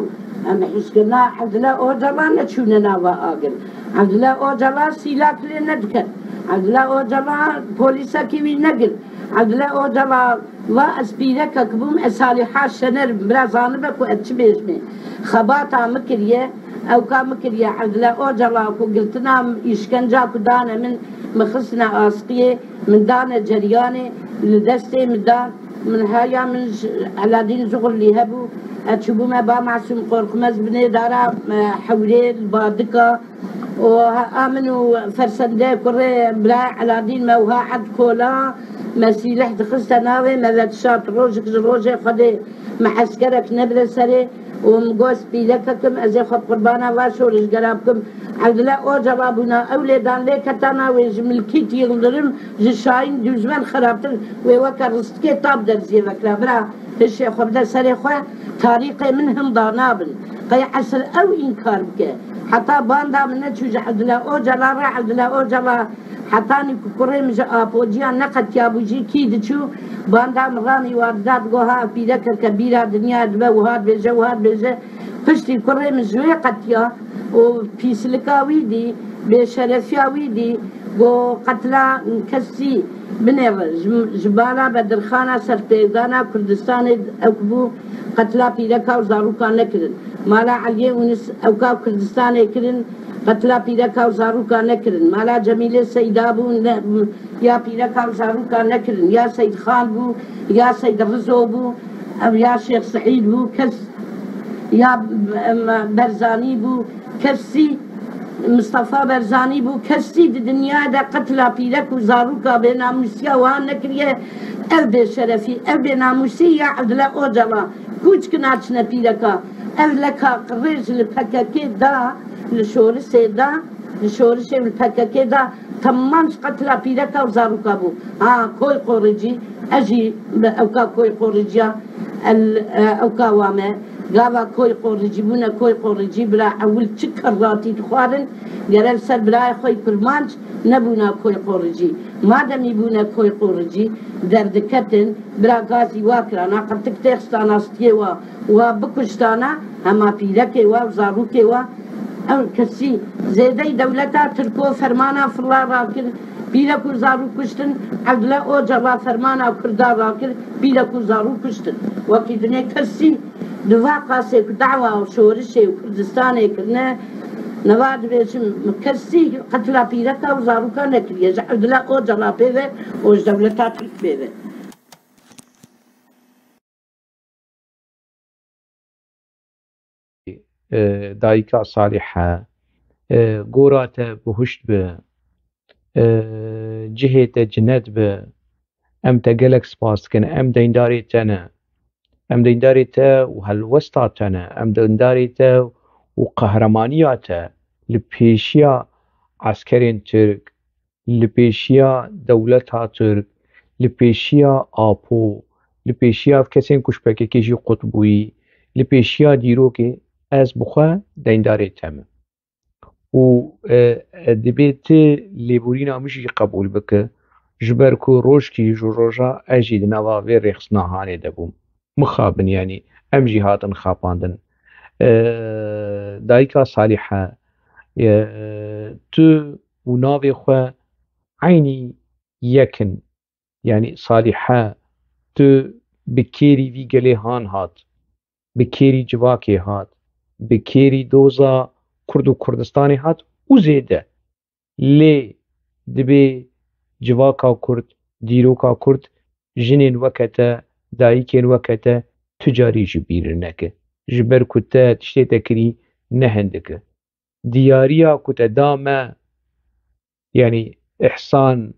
Em bi hizkirina Abdullah Ocalan neçûne nava agir. Abdullah Ocalan sîlak lê nediket. Abdullah Ocalan polîsekî wî negir. Abdullah Ocalan va ez pîrekek bûm, ez Salîha Şener im. Bira zanibe ku ez çi bêjimê. Xebata min kiriye, ewka min kiriye. Evdila Ocalan ku girtina, îşkenca ku dane min, min xistine askiyê, min dane ceryanê, li destê min dan, min haya min ji Eladîn Zuxurlî hebû. Ez çûbûme ba Masûm Qorxmez binê dara, e, hewrê li Badika. û ha-, a min û fersende kurê birayê Eladîn me wiha erd kola, me sîleh dixiste navê, me vedişart. Rojek ji rojê Xwedê me eskerek nebire serê û min got, pîlekek im, ez ê xwe bi qurbana va şorişgera bikim. Evdila Ocalan bûna, ew lêdan lê ketana wê ji Milkît Yildirim, ji Şahîn Dûjmen xerabtir, wê weke ristikê tab derziyê vekira. Bira, Hişê xwe bide serê xwe, tarîxê min hinda nabin. Qey esir ew înkar bike. Heta banda min neçû ji Evdila Ocalan re, Evdila Ocalan hetanî ku kurê min ji Apociya neqetiyabû jî kî diçû, banda min ranî wa dida, digo ha pîrekeke bîra dinyayê dibe, wiha dibêje, wiha dibêje. Piştî kurê min ji wê qetiya û pîslika wî dî, bêşerefiya wî dî, got, qetla kesî binêre. Ji, ji bala Bedirxana serpêvdana Kurdistanê ew bû, qetla pîreka û zaroka nekirin. Mala Eliyê Ûnis ewka Kurdistanê kirin, qetla pîreka û zaroka nekirin. Mala Cemîlê Seyda bû, ne, ya pîreka û zaroka nekirin. Ya Seyd Xan bû, ya Seyd Rizo bû, ew ya Şêx Seîd bû, kes ya, em, Berzanî bû, kesî Mistefa Berzanî bû, kesî di dinyayê de qetla pîrek û zaroka bênamûsiya wiha nekiriye. Ev bêşerefî, ev bênamûsî ya Evdila Ocalan, kûçkina çine pîreka. Ev leka qirêj li P K K da, li şorişê da, li şorişê li P K K da, Temam ji qetla pîreka û zaroka bû. Ha, Koy Qoricî, ez jî bi ewka Koy Qoriciya, el, e, ewka wa me. Gava Koy Qoricî bûne Koy Qoricî, bira ewil çi kerratî dixwarin, gere li ser birayê xwe yî Kurmanc nebûna Koy Qoricî. Mademî bûne Koy Qoricî, derdiketin, bira gazî wa kirana, qirtik têxistana stiyê wa, wa bikuştana, hema pîrekê wa û zarokê wa, ew kesî zêdeyî dewleta Tirko fermana fila rakir, pîrek û zarok kuştin, Evdila Ocalan fermana Kurda rakir, pîrek û zarok kuştin. Wekî dinê kesî di va qasê ku dawa û şorişê û Kurdistanê kirine, neva dibêjim, kesî qetla pîreka û zaroka nekiriye, ji Evdila Ocalan pê ve û ji dewleta Tirk pê ve. e, dayika Salîhe, e, gora te bihuşt bi, e, cihê te cinet bi, em te gelek spas dikin, em deyndarê te ne. Em deyndarê te û helwesta te ne, em deyndarê te û qehremaniya te li pêşiya eskerên Tirk, li pêşiya dewleta Tirk, li pêşiya Apo, li pêşiya kesên ku ji P K K jî qut bûyî, li pêşiya dîrokê ez bi xwe deyndarê te me. Û, e, e, dibê tu lêborîna min jî qebûl bike, ji ber ku rojkî ji roja ez jî di nava vê rêxistina hanê de bûm. Mixabin, yanî em jî hatin xapandin. E, dayika Salîhe, e, tu û navê xwe eynî yek in. Yanî Salîhe, tu bi kêrî vî gelê han hat, bi kêrî civakê hat, bi kêrî doza Kurd û Kurdistanê hat û zêde. Lê dibê civaka Kurd, dîroka Kurd, jinên weke te, dayikên weke te tu carî ji bîr neke. Ji ber ku te tiştê te kirî ne hindik e. Diyariya ku te da me, yanî Îhsan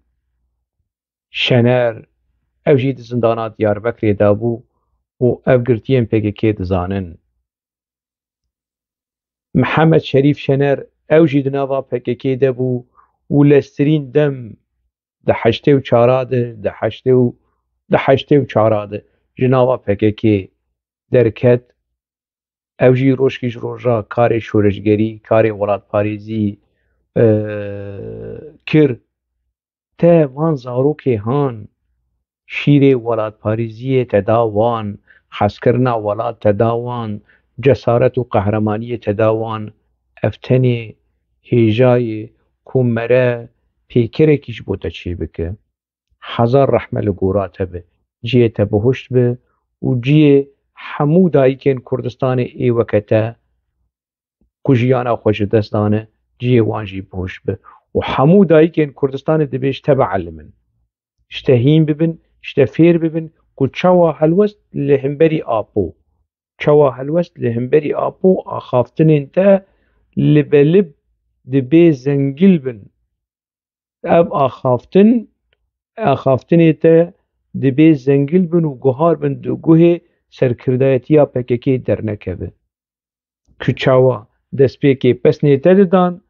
Şener, ew jî di zindana Diyarbekirê de bû û ev girtiyên P K K dizanin. Mihemed Şerîf Şener, ew jî di nava P K K de bû û lestirîn dem di heştê û çara de, di heştê û, di heştê û çara de ji nava P K K derket. Ew jî rojkî ji roja karê şoreşgerî, karê welatparêzî, e, kir. Te van zarokê han, şîrê welatparêziyê te da wan, hezkirina welat te da wan, cesaret û qehremaniyê te da wan. Ev tenê hêja ye ku mere pêkerekî ji bo te çêbike. Hezar rehme li gora te be. Cihê te bihuşt be û cihê hemû dayikên Kurdistanê ê weke te ku jiyana xwe ji dest dane, cihê wan jî bihuşt be. Û hemû dayikên Kurdistanê dibê ji te bielimin. Ji te hîn bibin, ji te fêr bibin ku çawa helwest li hemberî Apo. Çawa helwest li hemberî Apo axaftinên te li belib dibê zengil bin. Ev axaftin, axaftinê te dibê zengil bin û guhar bin di guhê serkirdayetiya P K K dernekeve. Ku çawa destpêkê pesnê te didan,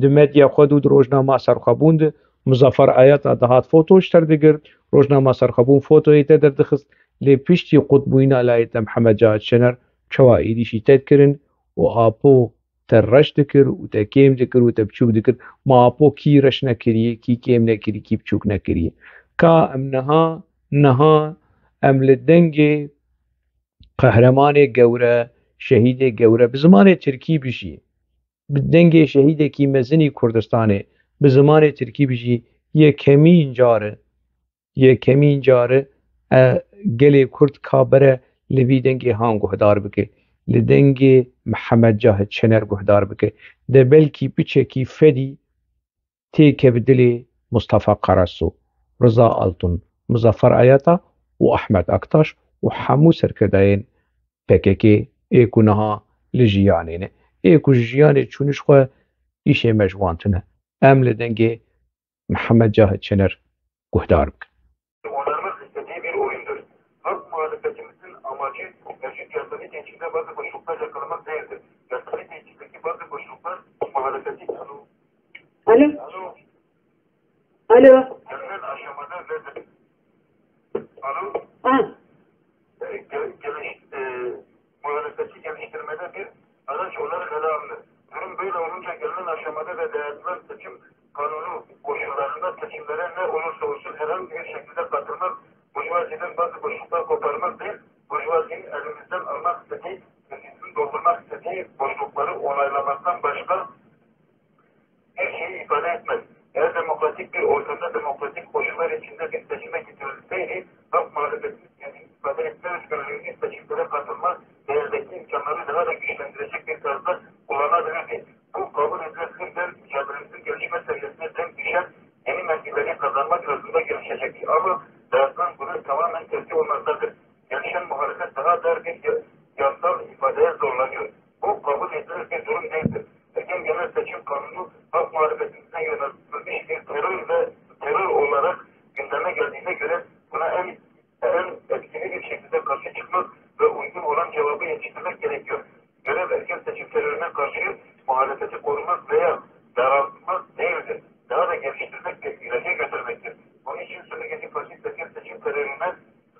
di medya xwe de û di rojnama serxwebûn de Muzaffer Ayata dihat foto ji te derdigirt, rojnama serxwebûn fotoyê te derdixist, lê piştî qutbûyîna layê te Mihemed Cahit Şener çawa êrîşî te dikirin û Apo te reş dikir û te kêm dikir û te biçûk dikir. Ma Apo kî reş nekiriye, kî kêm nekiriye, kî biçûk nekiriye? Ka em niha, niha em li dengê qehremanê gewre, şehîdê gewre, bi zimanê tirkî bijî, bi dengê şehîdekî mezinî Kurdistanê, bi zimanê tirkî bijî, yekemîn car e, yekemîn car e, e, gelê Kurd ka bere li vî dengê han guhdar bike, li dengê Mihemed Cahit Şener guhdar bike. De belkî piçekî fedî têke bi dilê Mustafa Karasu, Riza Altun, Muzaffer Ayata û Ahmet Aktaş û hemû serkirdayên P K K ê ku niha li jiyanê ne. Ê ku ji jiyanê çûniş xwe îşê me ji wan tune. Em li dengê Mihemed Cahit Şener guhdar bikin. Onarmak istediği bir oyundur. Halk muhalefetimizin amacı mevcut yasanın içinde bazı boşluklar yakalamak değildir. Yasanın içindeki bazı boşluklar muhalefetin... Alo. Alo. Alo. Gelinen aşamada nedir? Alo. Ha. E, gel-, geliş-, e, muhalefeti geliştirmede bir araç olarak ele alınır. Durum böyle olunca gelinen aşamada ve dayatılan seçim kanunu koşullarında seçimlere ne olursa olsun herhangi bir şekilde katılmak, burjuvaziden bazı boşluklar koparmak değil, burjuvazinin elimizden almak istediği, meclisin doldurmak istediği boşlukları onaylamaktan başka bir şeyi ifade etmez. Eğer demokratik bir ortamda demokratik koşullar içinde bir seçime getirilseydi, halk muhalefetinin kendini ifade etme özgürlüğünü seçimlere katılma değerdeki imkanları daha da güçlendirecek bir tarzda kullanabilirdi. Bu kabul edilebilir ve mücadelemizin gelişme seviyesine denk düşen yeni mevkileri kazanmak yolunda gelişecektir. Ama dayatılan bunu tamamen tersi olmaktadır. Gelişen muhalefet daha dar bir ya-, yasal ifadeye zorlanıyor. Bu kabul edilebilir Göre buna en, en etkili bir şekilde karşı çıkmak ve uygun olan cevabı yetiştirmek gerekiyor. Görev erken seçim terörüne karşı muhalefeti korumak veya daraltmak değildir. Daha da geliştirmek ve ileriye götürmektir. Bunun için sömürgeci faşist erken seçim terörüne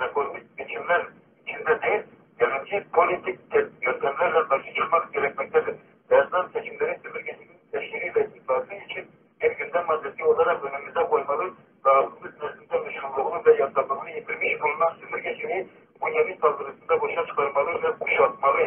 reformist biçimler içinde değil, devrimci politik te- yöntemlerle karşı çıkmak gerekmektedir. Erdoğan seçimlerin sömürgecinin teşhiri ve iflası için bir gündem maddesi olarak önümüze koymalı ve halkımız nezdinde meşruluğunu ve yasallığını yitirmiş bulunan sömürgeciliği bu yeni saldırısında boşa çıkarmalı ve kuşatmalı.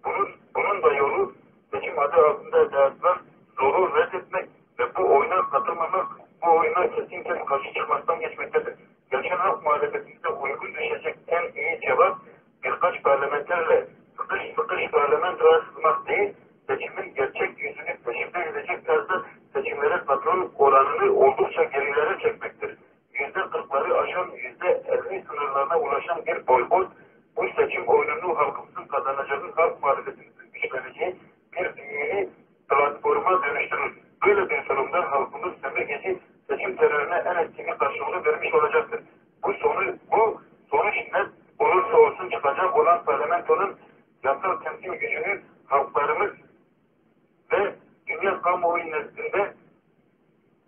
Bunun, bunun da yolu seçim adı altında dayatılan zoru reddetmek ve bu oyuna katılmamak, bu oyuna kesin ses karşı çıkmaktan geçmektedir. Gerçek halk muhalefetimize uygun düşecek en iyi cevap birkaç parlamenterle sıkış sıkış parlamentoya sızmak değil, seçimin gerçek yüzünü peşinde edecek tarzda seçimlere katılım oranını oldukça gerilere çekmektir. Yüzde kırkları aşan, yüzde elli sınırlarına ulaşan bir boykot, bu seçim oyununu halkımızın kazanacağı, halk muhalefetimizin güçleneceği bir büyülü platforma dönüştürür. Böyle bir durumda halkımız sömürgeci seçim terörüne en etkili karşılığını vermiş olacaktır. Bu sonuç, bu sonuç ne olursa olsun çıkacak olan parlamentonun yasal temsil gücünü halklarımız ve dünya kamuoyu nezdinde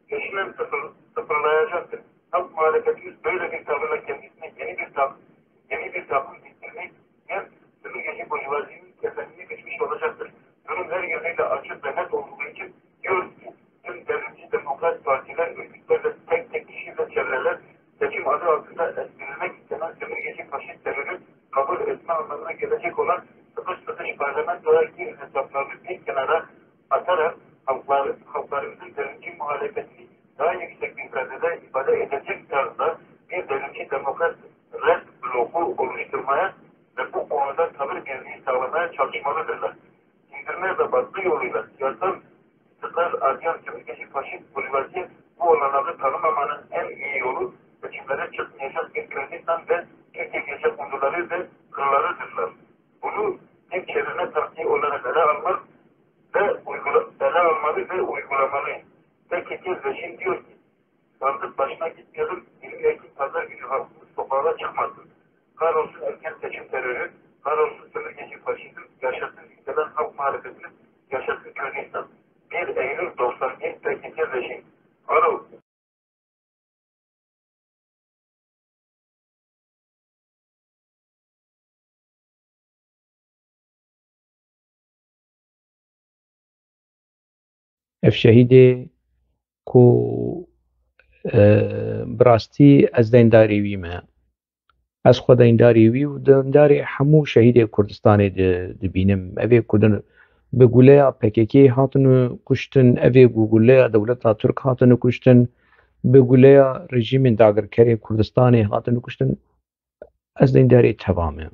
peşinen sıfır, sıfırlayacaktır. Halk muhalefetimiz böyle bir tavırla kendisine yeni bir tak, yeni bir takım diktirmek hem sömürgeci burjuvazinin kesenini biçmiş olacaktır. Durum her yönüyle açık ve net olduğu için diyor ki tüm devrimci demokrat partiler, örgütler ve tek tek kişi ve çevreler seçim adı altında ezdirilmek istenen sömürgeci faşist terörü kabul etme anlamına gelecek olan sıkış sıkış parlamentoya gir hesaplarını bir kenara atarak halklar, halklarımızın devrimci muhalefetini daha yüksek bir perdede ifade edecek tarzda bir devrimci demokrat red bloku oluşturmaya ve bu konuda tavır birliği sağlamaya çalışmalıdırlar. İndirme ve baskı yoluyla siyasal istiklal arayan sömürgeci faşist burjuvazi bu olanağı tanımamanın en iyi yolu seçimlere çıkmayacak bir Kürdistan ve Türkiye gecekonduları ve kırlarıdırlar. Bunu bir çevirme taktiği olarak ele almak ve uygula ele almalı ve uygulamalı. Peki ki rejim diyor ki sandık başına gitmeyelim, yirmi Ekim pazar günü halkımız sokağa çıkmasın. Kahrolsun erken seçim terörü, kahrolsun sömürgeci faşizm, yaşasın yükselen halk muhalefetimiz, yaşasın Kürdistan. Bir Eylül doksan bir P K K rejim. Alo. Ev şehîdê ku, e, bi rastî ez deyndarê wî me. Ez xwe deyndarê wî û deyndarê hemû şehîdê Kurdistanê di-, dibînim. Evê ku din bi guleya P K K hatin kuştin, evê ku guleya dewleta Tirk hatin kuştin, bi guleya rejîmên dagirkerê Kurdistanê hatin kuştin, ez deyndarê teva me.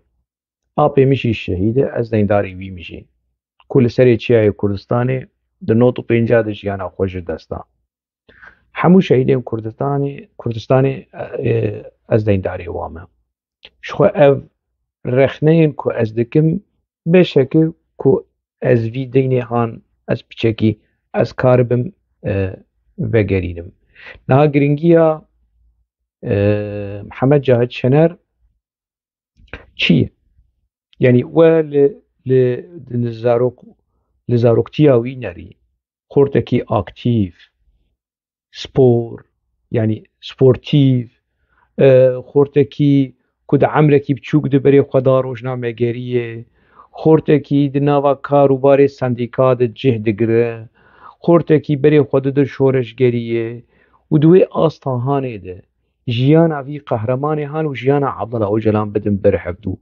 Apê min jî şehîd e, ez deyndarê wî min jî. Ku li serê çiyayê Kurdistanê di nod û pênca de jiyana xwe ji dest da. Hemû şehîdên Kurdistanê, Kurdistanê, e, ez deyndarê wan me. Ji xwe ev rexneyên ku ez dikim, bêşeke ku ez vî deynê han, ez piçekî, ez karibim, e, vegerînim. Niha giringiya, e, Mihemed Cahit Şener çi ye? Yanî we li, li, li zarok, li zaroktiya wî nerî, xortekî aktîf, spor, yanî sportîf, e, xortekî ku di emrekî biçûk de berê xwe da rojnamegeriyê, xortekî di nava kar û barê sendîka de cih digire, xortekî berê xwe dide şoreşgeriyê û di wê asta hanê de jiyana vî qehremanê han û jiyana Abdullah Ocalan bidin ber hevdû.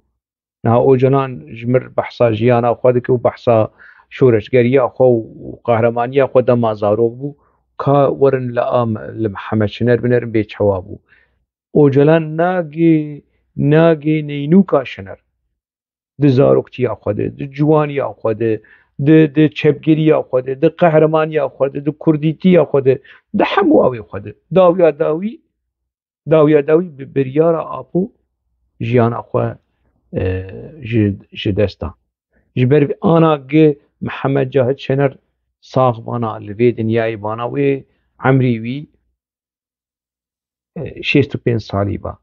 Niha Ocalan ji mir behsa jiyana xwe dike û behsa şoreşgeriya xwe û qehremaniya xwe dema zarok bû. Ka werin li a, li Mihemed Şiner binerin bê çawa bû. Ocalan nagê, nagê neynûka Şiner. Di zaroktiya xwe de, di ciwaniya xwe de, di, di çepgeriya xwe de, di qehrimaniya xwe de, di kurdîtiya xwe de, di hemû awê xwe de. Dawiya dawî, dawiya dawî bi biryara Apo jiyana xwe, e, ji, ji dest da. Ji ber vê ana gi Mihemed Cahit Şener sax vana li vê dinyayê vana wê emrî wî şêst û pênc salî ba.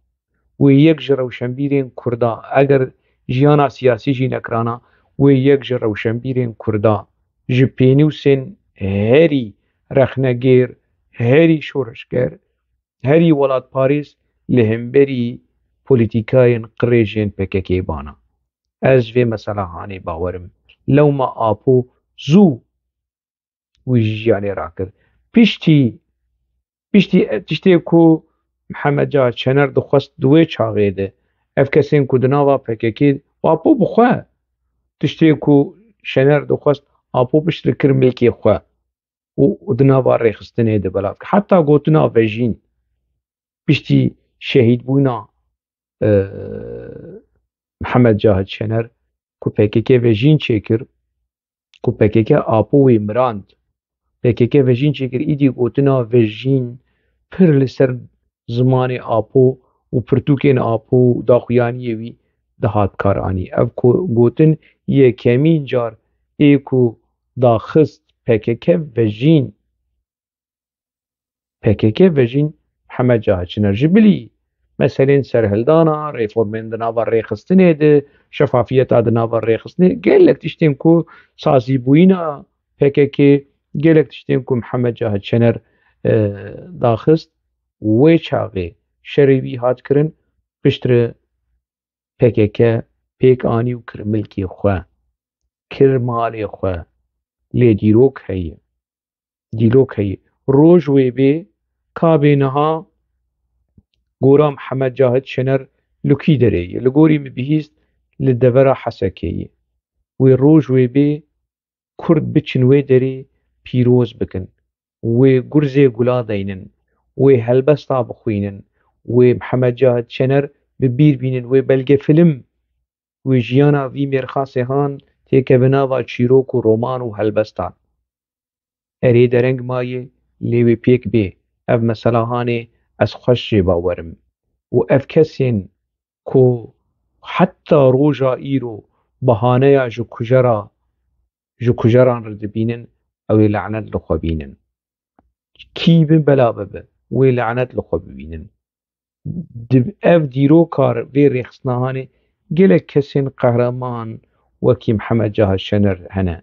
Wê yek ji rewşenbîrên Kurda, eger jiyana siyasî jî nekirana, wê yek ji rewşenbîrên Kurda, ji pênûsên herî rexnegêr, herî şoreşger, herî welatparêz li hemberî polîtîkayên qirêj yên P K K bana. Ez vê mesela hanê bawerim. Lewma Apo zû wî ji jiyanê rakir. Piştî, piştî tiştê ku Mihemed Cahit Şener dixwest di wê çaxê de, ev kesên ku di nava P K K, Apo bi xwe, tiştê ku Şener dixwest, Apo piştre kir milkê xwe û, û di nava rêxistinê de belav kir. Heta gotina vejîn, piştî şehîdbûna, e, Mihemed Cahit Şener ku P K K vejîn çêkir, ku P K K Apo wê mirand. P K K vejîn çêkir, îdî gotina vejîn pir li ser zimanê Apo û pirtûkên Apo û daxuyaniyê wî dihat karanî. Ev ku gotin yekemîn car ê ku daxist P K K vejîn. P K K vejîn Mihemed Cahit Şener ji bilî meselên serhildana, reformên di nava rêxistinê de, şefafiyeta di nava rêxistinê, gelek tiştên ku sazîbûyîna P K K, gelek tiştên ku Mihemed Cahit Şener, e, daxist, wê çaxê şerê wî hat kirin, piştre P K K pêk anî û kir milkê xwe, kir malê xwe, lê dîrok heye. Dîrok heye. Roj wê bê, ka bê niha gora Mihemed Cahit Şener li kî derê ye? Li gorî min bihîst li devera Hesekê ye. Wê roj wê bê, Kurd biçin wê derê pîroz bikin. Wê gurzê gula deynin. Wê helbesta bixwînin. Wê Mihemed Cahit Şener bi bîr bînin. Wê belgefilm, wê jiyana vî mêrxasê han têkeve nava çîrok û roman û helbestan. Erê dereng maye, lê wê pêk bê. Ev mesela hanê ez xweş jê bawer im. Û ev kesên ku heta roja îro bahaneya ji kujera, ji kujeran re dibînin, ew ê lanet li xwe bînin. Kî bin bela bibe, wê lanet li xwe bibînin. Di ev dîroka vê rêxistina hanê gelek kesên qehreman wekî Mihemed Cahit Şener hene.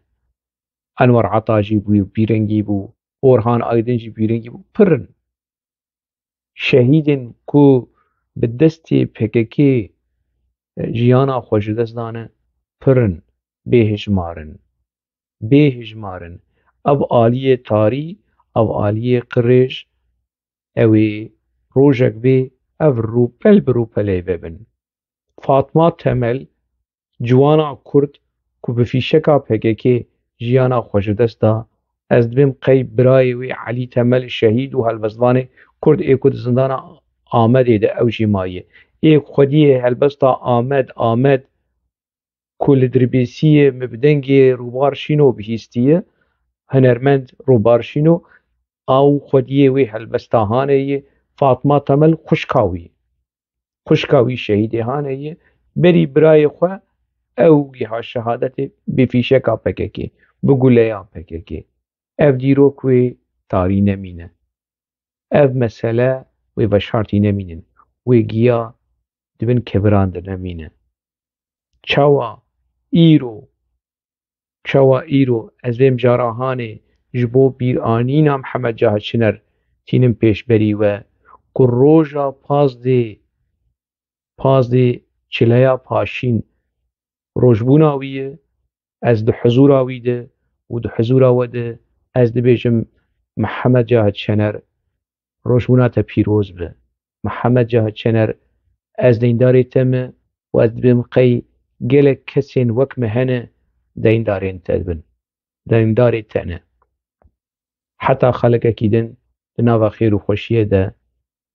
Enwer Ata jî bû, bîrengî bû, Orhan Aydin jî bîrengî bû, pir in. Şehîdên ku bi destê P K K jiyana xwe ji dest dane, pir in, bêhijmar in. Bêhijmar in. Ev aliyê tarî, ev aliyê qirêj, ew ê rojek bê, ev rûpel bi rûpelê vebin. Fatma Temel, ciwana Kurd ku bi fîşeka P K K jiyana xwe ji dest da, ez dibêm qey birayê wî Elî Temel, şehîd û helbestvanê Kurd ê ku di zindana Amedê de ew jî maye. Ê ku xwediyê helbesta Amed, Amed ku li Dirbêsiyê min bi dengê Rûbar Şîno bihîstiye, hunermend Rûbar Şîno, ew xwediyê wê helbesta hanê ye, Fatma Temel xwişka wî. Xwişka wî şehîdê hanê ye, berî birayê xwe ew giha şehadetê bi fîşeka P K K, bi guleya P K K. Ev dîrok wê tarî nemîne. Ev mesele wê veşartî nemînin. Wê giya di bin keviran de nemîne. Çawa îro, çawa îro ez vê mijara hanê ji bo bîranîna Mihemed Cahit Şener tînim pêşberî we ku roja pazdê, pazdê çileya Paşîn rojbûna wî ye, ez di huzûra wî de û di huzûra we de ez dibêjim, Mihemed Cahit Şener, rojbûna te pîroz be. Mihemed Cahit Şener, ez deyndarê te me û ez dibêm qey gelek kesên wek me hene deyndarên te dibin. Deyndarê te ne. Heta xelekekî din di nava xêr û xweşiyê de